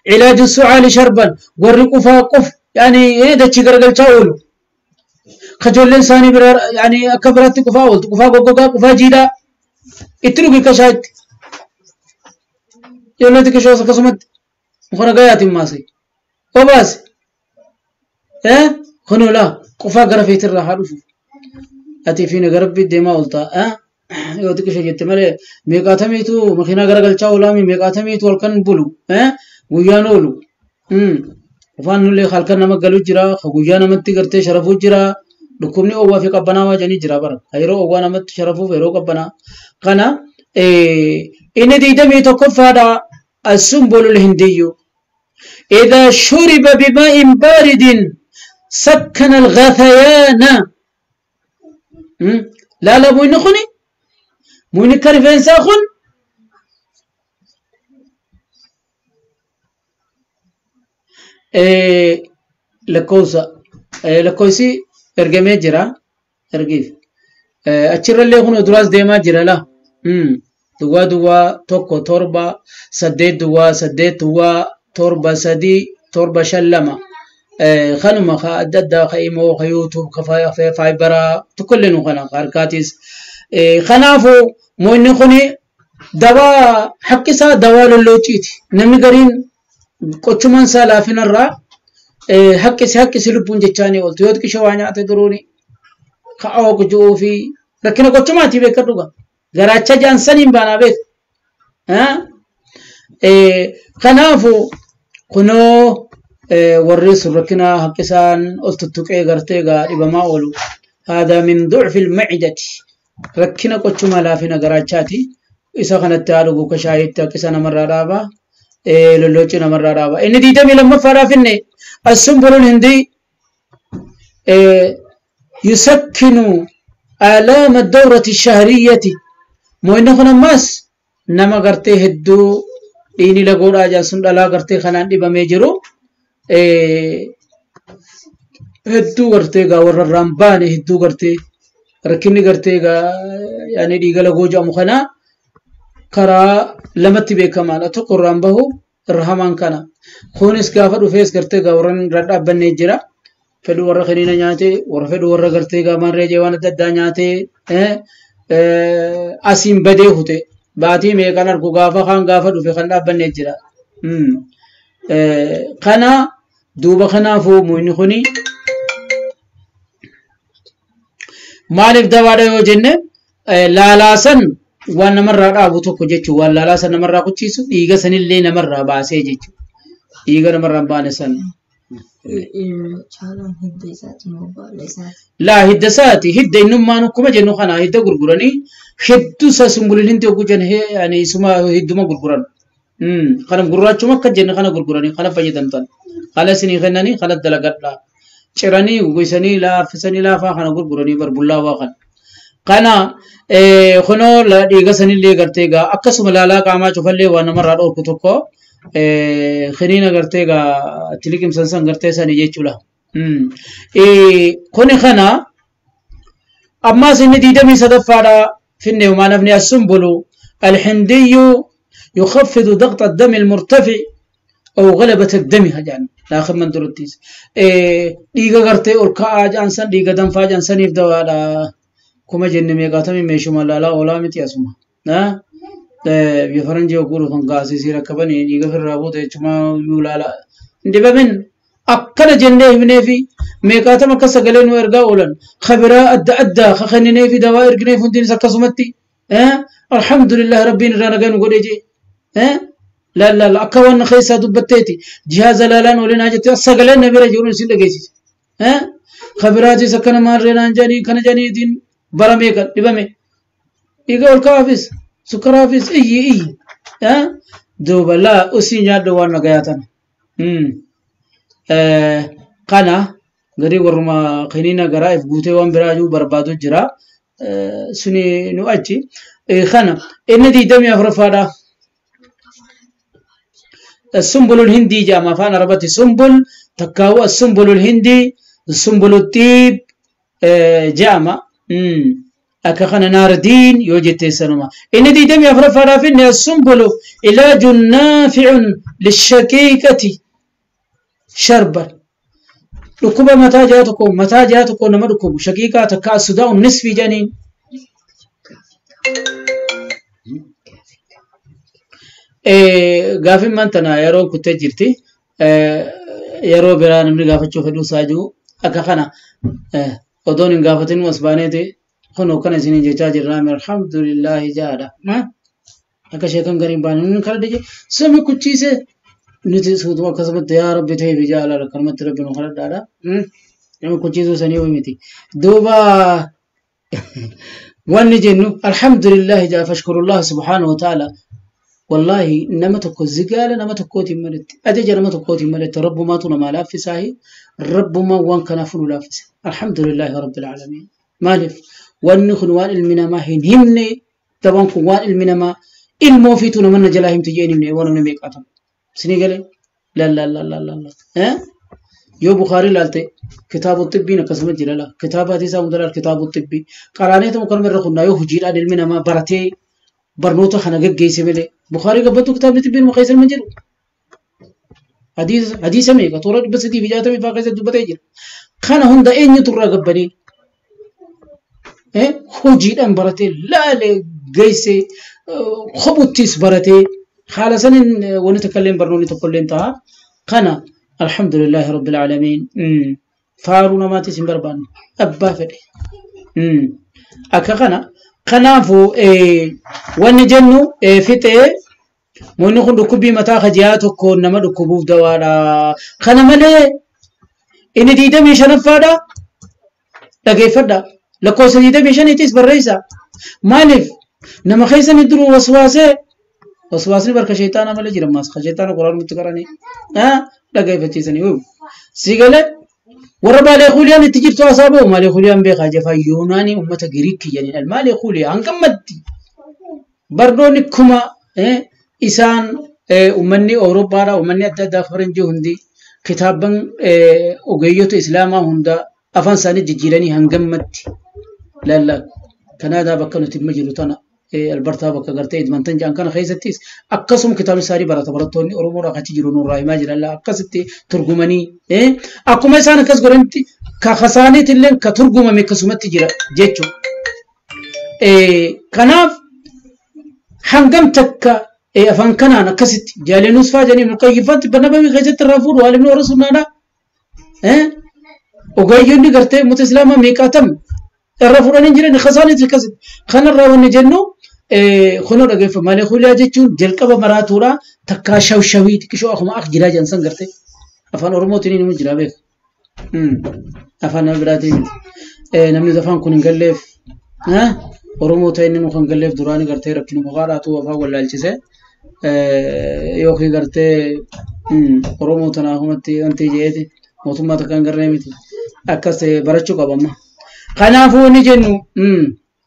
cilaaju sucaali sharban warri qufaa quf yani dachii garagalchaa oolu kajoolleen isaanii bira yani akka biraatti qufaa ooltu qufaa goggogaa qufaa jiidhaa itti dhugi akka shaayitti ijoollee xiqqishoos akkasumatti mukana gayaatiin maase obaase kunoo laa qufaa gara feetirraa haa dhufu ati fi nagarabbi deemaa oolta yoo xiqqisho jette malee meeqaatamiitu makiinaa garagalchaa oolaami meeqaatamiitu halkan bulu guyyaan oolu qufaan nullee halkan nama galu jira guyyaa namatti gartee sharafuu jira dhukkubni oowwaa fi qabbanaa waa jedhanii jira bara yeroo oowwaa namatti sharafuuf yeroo qabbanaa kana inni 21ffaadha assumbulul hindiyyu إذا شرب بماء بارد سكن الغثيان لا لا موين خني موين كرفين ساخن لكوسا لكوسي ergamee jira ergiif achirrallee kun duraas deemaa jira la duwwaa duwwaa 1 7 8 duwwaa 8 duwwaa 7 3 7 5 2 kanuma ka adda addaa ka imoo ka yuutuub ka faayibaraa tokkollee nu kana harkaatis kanaafuu moonni kuni dawaa haqqi isaa dawaa lolloociiti namni gariin qochumaan isaa laafinarraa haqqisi haqqisi lubbuun jechaanii ooltu yoo xiqqisho waa nyaate duruuni ka'oo guju'uu fi rakkina qochumaatii beeka dhuga garaacha jaansaniin baanaa beeka kanaafuu kunoo warri sun rakkina haqqisaan ol tuttuqee gartee gaa dhibamaa oolu haadaa min ducfi lmacidati rakkina qochumaa laafina garaachaati isa kanatti haa dhugu kashaayitti haqqisa namarraa dhaabaa lolloocci namarraa dhaaba inni 22ffaadhaaf inni assumbulul hindii yusakkinu aalaama dawrati shahriyati mo'inni kun ammaas nama gartee hedduu dhiini lagoodhaa jaan sun dhalaa gartee kanaan dhibamee jiru hedduu gartee gaa warra irraan baane hedduu gartee rakkinni gartee gaa yaani dhiiga lagoo jedhamu kanaa karaa lamatti beekamaadha tokko irraan bahu irra hamaan kana kunis gaafa dhufees gartee gaa warra irra dhaabbannee jira fedhu warra kiniina nyaatee warra fedhu warra gartee gaa maarree jee waan adda addaa nyaatee asiin badee hute baatii meeqan argu gaafa kaan gaafa dhufe kan dhaabbannee jira kana duuba kanaafuu mu'inni kuni maaliif dawaadha yoo jenne laalaasan waan namarraa dhaabu tokko jechuun waan laalaasan namarraa kuchiisu dhiiga sanillee namarraa baasee jechuudha dhiiga namarraa baane san. Caalaan hidda isaati moo baala isaati? Laa hidda isaati hidda innummaan akkuma jennu kana hidda gurguranii hedduu isaa sumbulin hindi hogguu jenna yani isuma hidduma gurguran. Kana gurraachuma akka jenne kana gurguranii kana fayyadamtan kana isinii kennanii kana dalagadhaa ciranii goysanii laaffisanii laafaa kana gurguranii barbullaawaa kana. Kana kunoo dhiiga sanillee gartee gaa akkasuma laalaa qaamaa cufallee waan namarraa dhorku tokko kiniina gartee gaa tiliqimsan san gartee sanii jechuudha. Kuni kana ammaas inni 23ffaadha finne homaa nafni assumbulu alhindiyyu يخفض ضغط الدم المرتفع أو غلبة الدم هجان لا خمن درتيس dhiiga gartee ol ka'aa jaansan dhiiga danfaa jaansaniif dawaadha. Kuma jenne meeqaatamii meeshuma laalaa oolaa miti asuma. Biyya faranjii hogguu dhufan gaasisii rakkabanii dhiiga firraa buute jechumaa iyyuu laalaa. Hin dhibamin Akkana jennee himnee fi meeqaatama akka sagalee nu ergaa oolan khabiraa adda addaa kakenninee fi dawaa ergineef hundinis akkasumatti alhamdulillah rabbiin irraa nagaa nu godhee jee laal laal akka waan keessaa dubbatteeti jihaaza laalaan oolinaa jette sagaleen na bira jiruun isin dhageessise khabiraatis akkana maarree naan jedhanii kana jedhaniitiin bara meeqa dhibame dhiiga ol ka'aafis sukkaraafis iyyi iyyi duuba laa usii nyaadhu waan nagayaa tana. Kana garii warruma kiniina garaa if guutee waan biraa jiru barbaadu jira. Suni nu achi. Kana inni 24ffaadha. السنبل الهندي جاء ما فانا ربطي سنبل تكاو السنبل الهندي السنبل الطيب جامع أكا خنا نار دين يوجد تيسنما إن دي دم يفرف رافين السنبل علاج نافع للشكيكة شربا ركوبة متى جاتكم متى جاتكم نما ركوب شقيقة تكا الصداع النصفي جانين gaafin mantana yeroo kuttee jirti yeroo biraa namni gaafachuu fedhuu saajuu akka kana odoon hin gaafatin as baaneeti kun akkana isiniin jechaa jirra alhamdulillahi jaadha akka sheekan gariin baane nun kana dije sami kuchiise nuti suutuma akkasumatti yaa rabbi ta'e fi jaalala akkanumatti rabbi nu kadhadhaadha nama kuchiisuu sanii miti duuba wanni jennu alhamdulillahi jaa fashkurullah subhaanahu wa ta'ala والله نما تكو زقالة نما تكوتي ملت أجج نما تكوتي ملت رب ما تونا ما لافساه رب ما وان كان فلو لافس الحمد لله رب العالمين مالف وان خنوان المنا ما هين همني طبعا خوان المنا ما المو في تونا من جلاهم تجيني من وانا من ميقاتهم سني قال لا لا لا لا لا لا ها يو بخاري لالتي كتاب الطبي نقسم جلاله كتاب حديث مدلل كتاب الطبي قرانيتهم كان من رخنا يو هجير المنا ما برتي برنوتا خنا جيسي ملي بخاري قبضو كتاب الطبي المقيس المنجر حديث حديث ميقا تورد بس دي بيجاته بفاقيس دبتي جر خنا هندا اين يترى قبني هجير ان برتي لا جيسي خبوتيس برتي خالصا ونتكلم برنوني تقول انتهى خنا الحمد لله رب العالمين فارونا ما تسم بربان أبا فدي أكا خنا خنافو وان جنو فتي موني خندو كبي متى خجياتو كون نما دكبوف دوالا خنا ملي إن دي دمي شنفادا لقي فدا لكوس دي دمي شنيتيس بالرئيسة مالف نما خيسا ندرو وسواسه وسواسني بركة شيطان ملي جرم ماس شيطان قرآن متكراني ها لقي فتيسني هو سيقلت وربا ليخوليان تجرتو أصابه ما ليخوليان بيخا جفا يوناني أمة غريك يعني المال يخوليان هنكمتي برنوني كما إسان أمني أوروبا را أمني أدى فرنجي هندي كتابا أغيوت إسلاما هندا أفان ساني جيراني هنكمتي لا لا كندا بكنو تمجلو تنا البرتا بكا غرتي إدمان تنجان كان خيزتيس أقسم كتاب ساري برتا برتوني أوروبا را خچي جرو نور رايما جرا لا أقستي ترجماني أكما إسان كس غرنتي كخساني تلين كترجمة مكسومتي جرا جيتشو كناف هنگم تكا أفان كنانا كست جالينوس فاجني من القيفات بنبوي خيزت الرافور والمن ورسولنا وغيرني غرتي متسلامة ميقاتم الرافور أنا جرين خساني تكست خنا الراون جنو خنو رجع فمالي خوليا جتون جلقة مراتورا تكا شو شوي تكشو أخو ما أخ جرا جنسان قرتي أفان أورموتيني نمو جرا بيك أفان براتي نمني دفعن كون نقلف ها أورموتيني نمو خنقلف دوراني قرتي ركينو مغاراتو وفا ولا الجزء يوخي قرتي أورموتنا همتي أنتي جيتي موتما تكان قرنيمتي أكاس براتشو قبما خنافو نجنو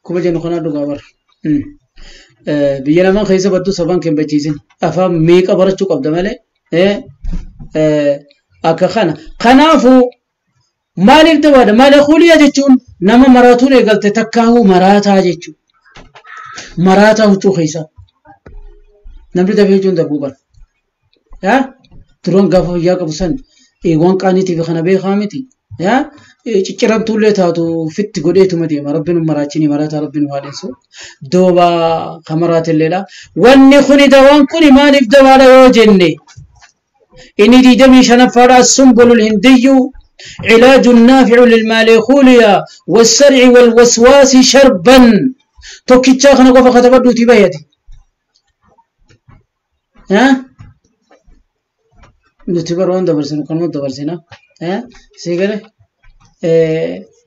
كم جنو خنا دوغابر biyya lamaan keessa baddu sabaan kan bachiisin afaan meeqa barachuu qabda malee akka kana kanaafuu maaliif dabaadha maali kuliyaa jechuun nama maraatuun eegalte takkaahuu maraataa jechuun maraataa huccuu keessa namni dafee jechuun darbuu bara turoon gaafa fayyaa qabu san waan qaaniitiif kana beekaa miti cicciramtuullee taatu fitti godheetuma deema rabbiin maraachini maraataa rabbiin waaleessu dooba kamaraatilleedha wanni kuni dawaan kuni maaliif dawaadha yoo jenne Inni 25ffaadha السنبل الهندي علاج نافع للماليخوليا والسرع والوسواس شربا. Tokkichaa kana qofa katabadhuutii bayyate. ها؟ Nuti bara waan dabarsinu kanuma dabarsina. Sii gale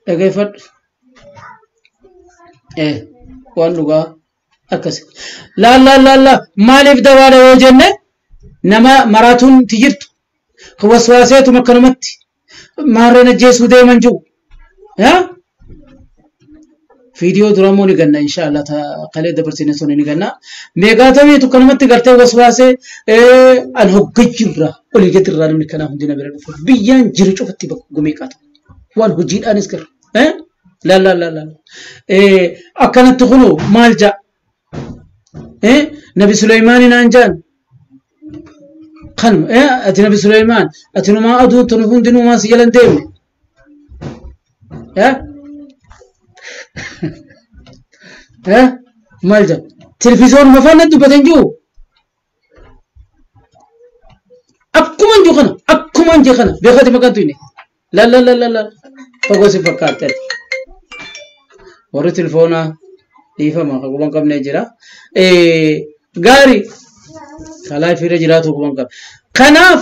dhageeffadhu. Waan dhugaa akkas. Laal laal laal laal maaliif dawaadha yoo jenne nama maraatuun ti jirtu. Waswaaseetuma akkanumatti maarreen ajjeesuu deeman jiru. Viidiyoo dura immoo ni ganna inshaallah kalee dabarsine sun ni ganna. Meeqaatamiitu kanumatti gartee waswaasee an hoggajjirra olii gadi irraa namni kanaa hundi na bira dhufu. Biyyaan jiru cufatti bakka gumeeqaatu. Waan hojiidhaanis gara. Laal laal laal laal. Akkanatti kunoo maal ja'a? Nabi Suleymaanii naan jaan. Kanuma ati Nabi Suleymaan ati numaa aduun tun hundinuu maa si jalan deemne. Maal jedha? Televizyoonuma faana dubbatan jiru. Akkuma jiru kana akkuma jiru kana beekati maqaan tuyne. La la la la la fagoo si fakkaatte. Warri telefoonaa dhiifama quban qabnee jira. Gaarii kalaa fiiree jiraatu quban qabne. Kanaaf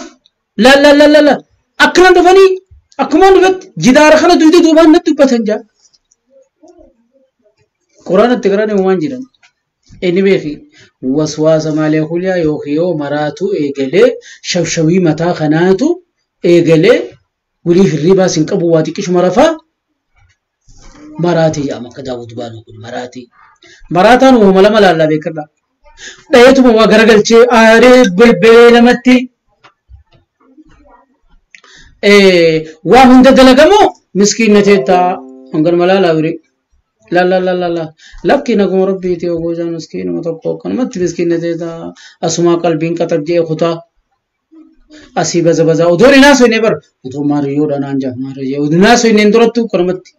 la la la la la akkana dhufanii akkuma dhufatti jidaara kana dugda duubaan natti dubbatan jaa. Quraanatti garaan waan jiran. Inni beeki waswaasa maalee hulyaa yookiin yoo maraatu eegalee shabshawii mataa kanaatu eegalee walii hirribaa sin qabu waa xiqqishuma rafaa maraatee jedhama akka Daawud baanu kun maraatee. Maraataan uumama lama laallaa beekadha. Dhayeetuma waa garagalchee aaree bilbilee namatti waa hunda dalagamoo miskiinna teettaa hanganuma laalaa bire. La la la la la lakki naguma rabbiiti ogoo miskiinuma tokko akkanumatti miskiinna teettaa asumaa qalbiin qaxab jee kutaa asii baza baza odoo inni naasoo bar odoo maariyyoodha naan jaa maariyyoo odoo naasoo inni durattu akkanumatti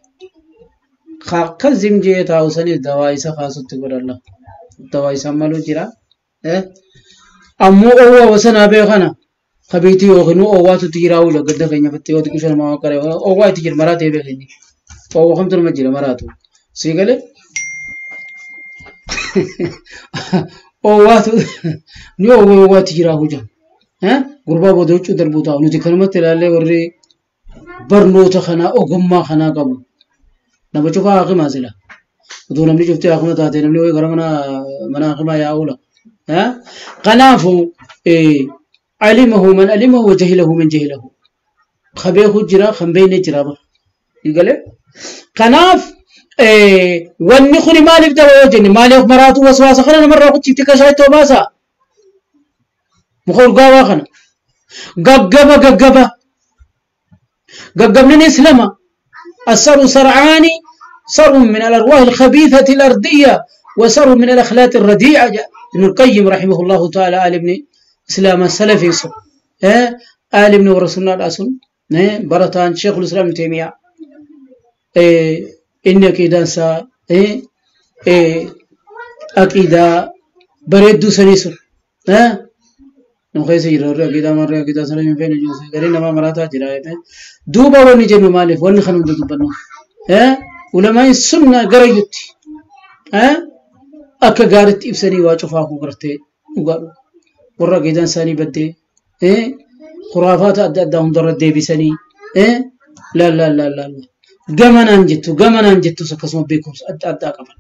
akka zim jee taa'u sanis dawaa isa kaasutti godhalla dawaa isa maluu jira ammoo oowwaa wasanaa bee kana kabiitii yookiin oowwaatu itti jira hawwa gadda keenya fattee yoo xiqqisho nama qaree oowwaa itti jira maraa ta'ee beekni oowwaa kamtu nama jira maraatu sii galee oowwaatu ni oowwaa oowwaa itti jira hawwa gurbaa booda huccuu darbuu taa'u nuti kanumatti ilaallee warri barnoota kanaa ogummaa kanaa qabu nama cufaa haakimaa sila utuu namni cuftee haakima taate namni wayii gara mana haakimaa yaa'uula. Kanaafuu alimahu man alimahu wa jahilahu man jahilahu kabeeku jira kan beekne jira bara galee kanaaf wanni kuni maaliif daba yoo jenne maaliif maraatu waswaasa kana namarraa kuchiifte kashaa ittoo baasaa muka urgaawaa kana gaggaba gaggaba gaggabninis lama السر سرعان سر من الأرواح الخبيثة الأرضية وسر من الأخلاق الرديئة. ابن القيم رحمه الله تعالى آل ابن إسلام السلفي آل ابن ورسولنا الأسن برتان شيخ الإسلام ابن تيمية إنك إذا سا أكيدا بريد سنيسر نخيس يرى أكيدا مرة أكيدا سلام فين جوز غير نما مراتا جراية دوبا وني جنو مالف وني خنو دوبا علماء السنة قريت أكا قارت إبسني واجفاكو قرتي وقالوا ورا قيدان ساني بدي خرافات أدى أداهم در دي بسني لا لا لا لا لا قمنا أنجتو قمنا أنجتو سكسمو بيكم أدى أدى قبل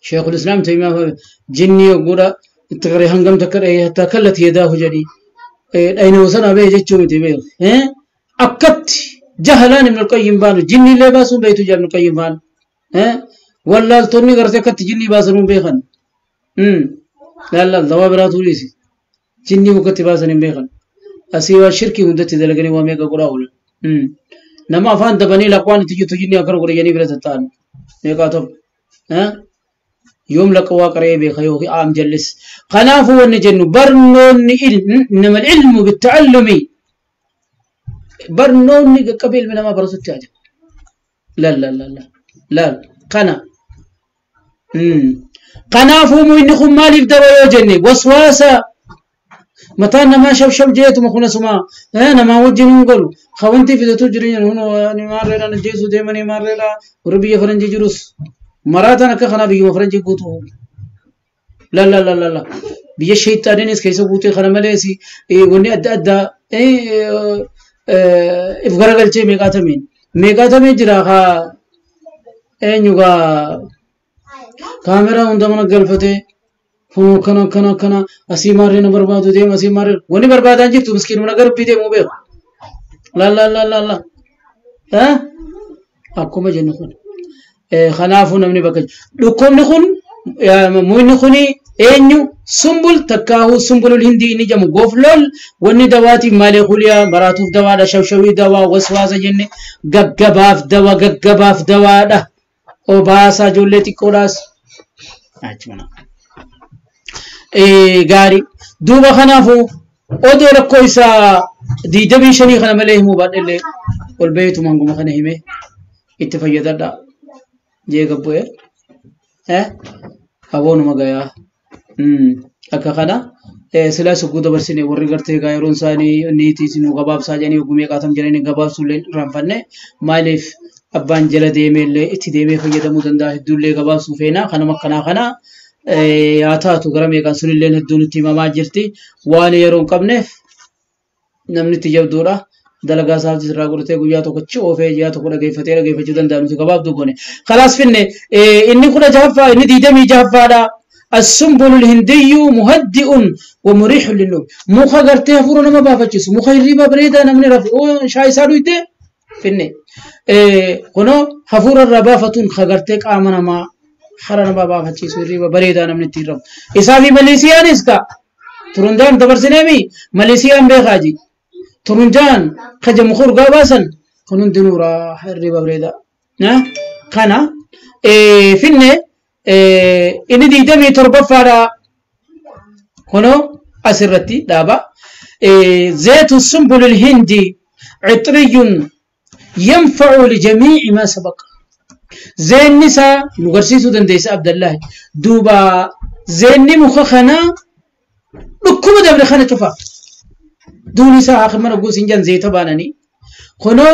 شيخ الإسلام تيمية جني وقولا التغري هنقم تكر حتى كلت يداه جدي أين وصلنا به جتشو متبير أكت جهلان من القيم بانو جني اللي باسون بيتو جاب من القيم بانو ولا التوني غرتي كت جني باسون بيخن لا لا ضوابرات وليسي جني وكت باسن بيخن أسيوا شركي هندتي دلقني واميقا قراولا نما فان دبني لقوان تجي تجيني أكر قريني بلا تتان ميقاتب يوم لقوا قريبي خيوخي عام جلس خنافو ونجن برنون علم إنما العلم بالتعلم برنون قبيل من ما برسو التاجر لا لا لا لا لا قنا قنافو مو إنكم مالي بدوا يوجني وسواسة Mataan namaa shabshab jeetuma kun asuma namaa wajjin hin galu. Kawanti fidatu jireenya hunoo maarreedhaan ajjeesuu deemanii maarreedhaa warri biyya faranjii jirus maraataan akka kanaa biyyuma faranjii guutuu. La la la la la biyya sheexaaniinis keessa guutee kana malees wanni adda addaa if garagalchee meeqaatamiin meeqaatamee jira haa eenyu gaa kaameraa hunda mana galfatee kunoo kana kana kana asii maarree na barbaadu deema asii maarree wanni barbaadaan jirtu miskiinuma garbii deemuu beeku. La la la la la akkuma jennu kun kanaafuu namni bakka dhukkubni kun muyni kuni eenyu sumbul takkaahuu sumbulul hindii inni jedhamu goflol wanni dawaatiif maalee kuliyaa maraatuuf dawaadha shawshawii dawaa waswaasa jenne gaggabaaf dawa gaggabaaf dawaadha obaasaa ijoollee xiqqoodhaas gaarii duuba kanaafuu odoo rakkoo isaa 25 kana malee himuu baadhellee ol beeytuma hanguma kana hime itti fayyadadha jee gabbu'ee aboonuma gayaa akka kana silaa sugguu dabarsine warri gartee gaa yeroon isaanii niitii isinuu gabaabsaa jedhanii ogumee qaatam jedhanii gabaabsuullee irraanfanne maaliif abbaan jala deemeellee itti deemee fayyadamuu danda'a hedduullee gabaabsuu feena kanuma akkanaa kana haa taatu gara meeqaan sunillee hedduun itti himamaa jirti waan yeroo hin qabneef namni itti jabduudha. Dalagaa isaafis irraa godhatee guyyaa tokkochi oofee ji'a tokko dhageeffatee dhageeffachuu danda'a nuti gabaabduu goone. Kalaas finne inni 16ffaa inni 26ffaadha. السنبل الهندي مهدئ ومريح للنوم. muka gartee hafuura nama baafachiisu muka hirriba bareedaa namni rafu shaayii isaa dhuyte finne. Kunoo hafuura irraa baafatuun ka gartee qaama namaa hara nama baafachiisu hirriba bareedaa namni ittiin rafu. Isaa fi Maleesiyaanis ka turundaan dabarsineemi Maleesiyaan beekaaji. Turunjaan kaja muka urgaa baasan kun hundinuu hirriba bareedaa. Kana finne inni 27ffaadha kunoo asirratti dhaaba. زيت السنبل الهندي عطري ينفع لجميع ما سبق. زين نسا نغرسيسو دنديس عبد الله دوبا زين مخخنا لكم دبر خانة تفا دوني سا آخر مرة قوس إنجان زيت بانني خنو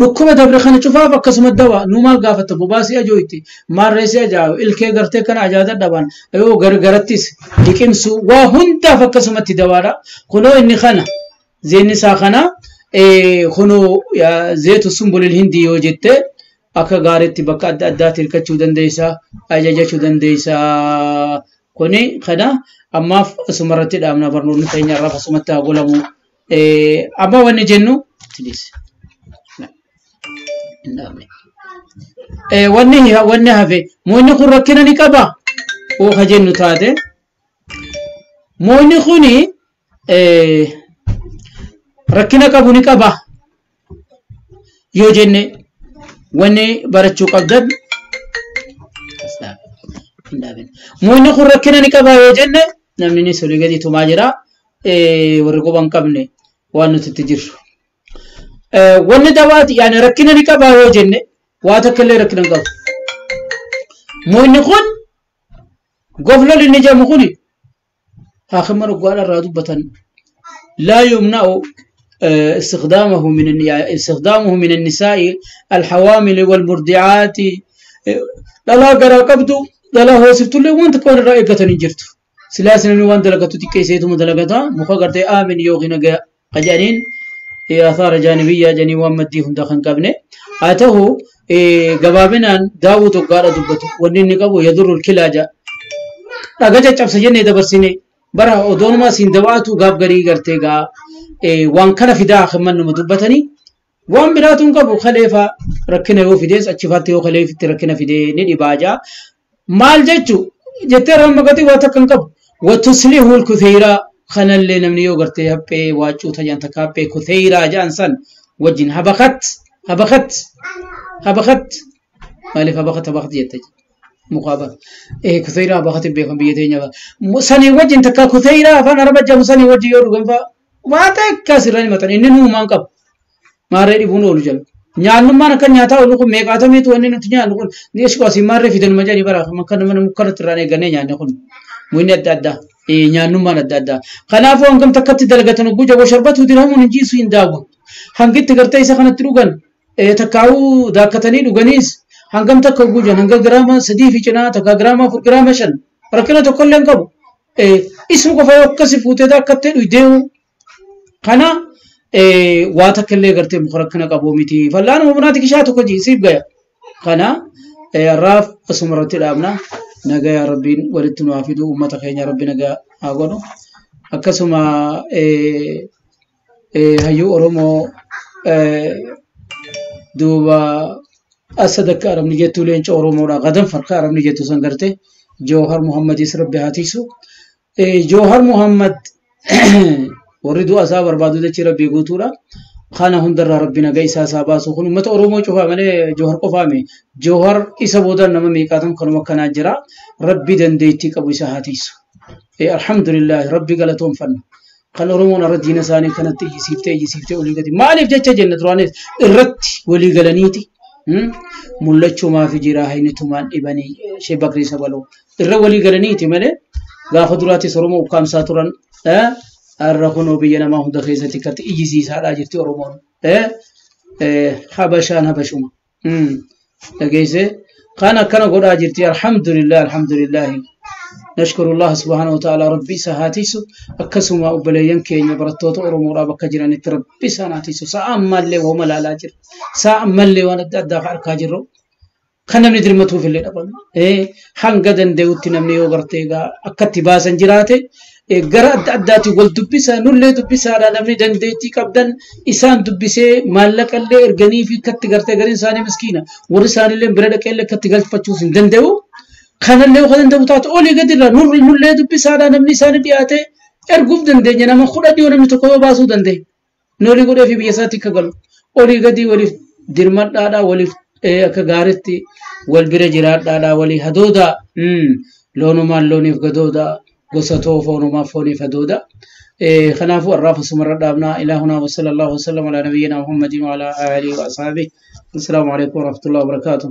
لكم دبر خانة تفا فكسم الدواء نومال قافة بوباسي أجويتي مارسي أجاو إلكي غرتي كان أجادة دبان أيو غرغرتيس لكمسو وهنتا فكسم الدواء خنو إني خانة زين نسا خانة خنو يا زيت السنبل الهندي يوجدت akka gaariitti bakka adda addaatti hirkachuu dandeessa ajajachuu dandeessa kuni kana ammaaf asumarratti dhaabna barnoonni keenya irraa asumatti haa golamu amma wanni jennu wanni hafe moonni kun rakkina ni qaba oo ka jennu taate moonni kuni rakkina qabu ni qaba yoo jenne wanni barachuu qabdan moonni kun rakkina ni qaba yoo jenne namni ni solii gadi tumaa jira warri quba hin qabne waan nuti itti jirru. Wanni dawaati yaani rakkina ni qaba yoo jenne waa takka illee rakkina hin qabu. Moonni kun goflol inni jedhamu kuni haakima dhuggaadha irraa dubbatan laa yumna'u استخدامه من النساء الحوامل والمرضعات لا غرا قبضو لا هو سفتو لي وانت كون رأيقة نجرتو سلاسل من وان دلقتو تكيسيتو مدلقتا مخاقرتي آمن يوغينا قجانين آثار جانبية جاني وان مديهم داخل قبني آته قبابنا داود وقارة دبتو ونين قبو يضر الكلاجة رقجة چبس جنة دبرسيني برا ودون ما سين دواتو قاب غري قرتي قا waan kana fidaa akhiman nama dubbatanii waan biraatuun qabu khaleefa rakkina yoo fidees achifaatti yoo khaleefitti rakkina fidee ni dhibaajaa maal jechu jettee rammaqati waa takka hin qabu watuslihu lkutheyraa kanallee namni yoo gartee haphee waacuu tajaan takka haphee kutheyraa jedhan san wajjin habakat habakat habakat maaliif habakat habakat jette مقابل إيه كثيرة بخت بيكم بيتين سني وجه تكا كثيرة فأنا ربع جم سني وجه يورو فا waata kasirrani matan inni nuumaan qabu maarree dhibuun oolu jala nyaannummaan akka nyaataa oolu kun meeqaatamiitu wanni nuti nyaannu kun ni ishqoo asii maarree fidan majanii bara makka nama mukkanatti irraan eeggannee nyaanne kun muyni adda addaa Nyaannummaan adda addaa. Kanaafuu hangam takkatti dalagatan hogguu jaboo sharbatu dirhamuun hin jiisu hin daawwa. Hangitti gartee isa kanatti dhugan takkaa'uu daakkatanii dhuganiis hangam takka hogguu jiran hanga giraama 3 fi cinaa takka giraama 4 giraama 5 rakkina tokkollee hin qabu. Isuma qofa yoo akkasi fuutee daakkattee dhugdeewu kana waa takka illee gartee muka rakkina qabu miti. Fallaanuma bunaati kishaa tokko siif gaya. Kana har'aaf asuma irratti dhaabna. Nagaya Rabbiin walitti nu haa fidu uummata keenya Rabbi nagaa haa godhu. Akkasuma hayyuu Oromoo duuba asad akka arabni jettu leenca Oromoodha. Gadan farka arabni jettu san garte Joohar Muhammadis Rabbi haa tiisu. Joohar Muhammad warri du'a isaa barbaadu jechi Rabbii guutuudha. Kana hundarraa Rabbi nagaa isaa isaa baasu kun uummata Oromoo cufaa malee Joohar qofaame. Joohar isa booda nama meeqaatam kanuma akkanaa jira. Rabbi dandeettii qabu isa haa tiisu. Alhamdulillah Rabbi galatoonfanna. Kan Oromoon irra diina isaanii kanatti iyyisiiftee iyyisiiftee olii gadi. Maaliif jecha jenna duraanis irratti walii galaniiti. Mul'achumaa fi jiraa haynitumaan dhibanii ishee Bakrii Sabaloo. Irra walii galaniiti malee gaafa duraatis Oromoo ukkaamsaa turan. Har'a kunoo biyya namaa hunda keessatti akkatti iyyisiisaadhaa jirti Oromoon. Habashaan habashuma. Dhageessee kan akkana godhaa jirti alhamdulillah alhamdulillah. نشكر الله سبحانه وتعالى ربي سهاتيسو أكسما أبليين كينيا برتوت أورمورا بكا جيراني ربي سهاتيسو سأما اللي وهم لا لاجر سأما اللي وانا أدى أركاجرو kan namni dirmatuuf illee dhabame. Hanga danda'utti namni yoo gartee egaa akkatti baasan jiraate gara adda addaatti wal dubbisaa nullee dubbisaadha namni dandeettii qabdan isaan dubbisee maallaqallee erganii fi akkatti gartee gariin isaanii miskiina warri isaaniillee bira dhaqeellee akkatti galfachuus hin danda'u. Kanallee yoo danda'u taate olii gadirra nullee dubbisaadha namni isaanii dhiyaate erguuf dandeenya nama kudha dhiyoo namni tokko yoo baasuu danda'e. Nolii godhee fi biyya isaatti akka galu olii gadii waliif dirmadhaadha waliif akka gaariitti wal bira jiraadhaadha walii hadooda loonumaan looniif gadooda gosa too foonumaaf fooniif hadooda. Kanaafuu har'aaf asumarra dhaabnaa ilaahunaa wa sallallahu wa sallam alaa nabiyyinaa Muhammadin wa alaa aalihi wa ashaabihi. Assalaamu alaikum wa rahmatullahi wa barakaatuh.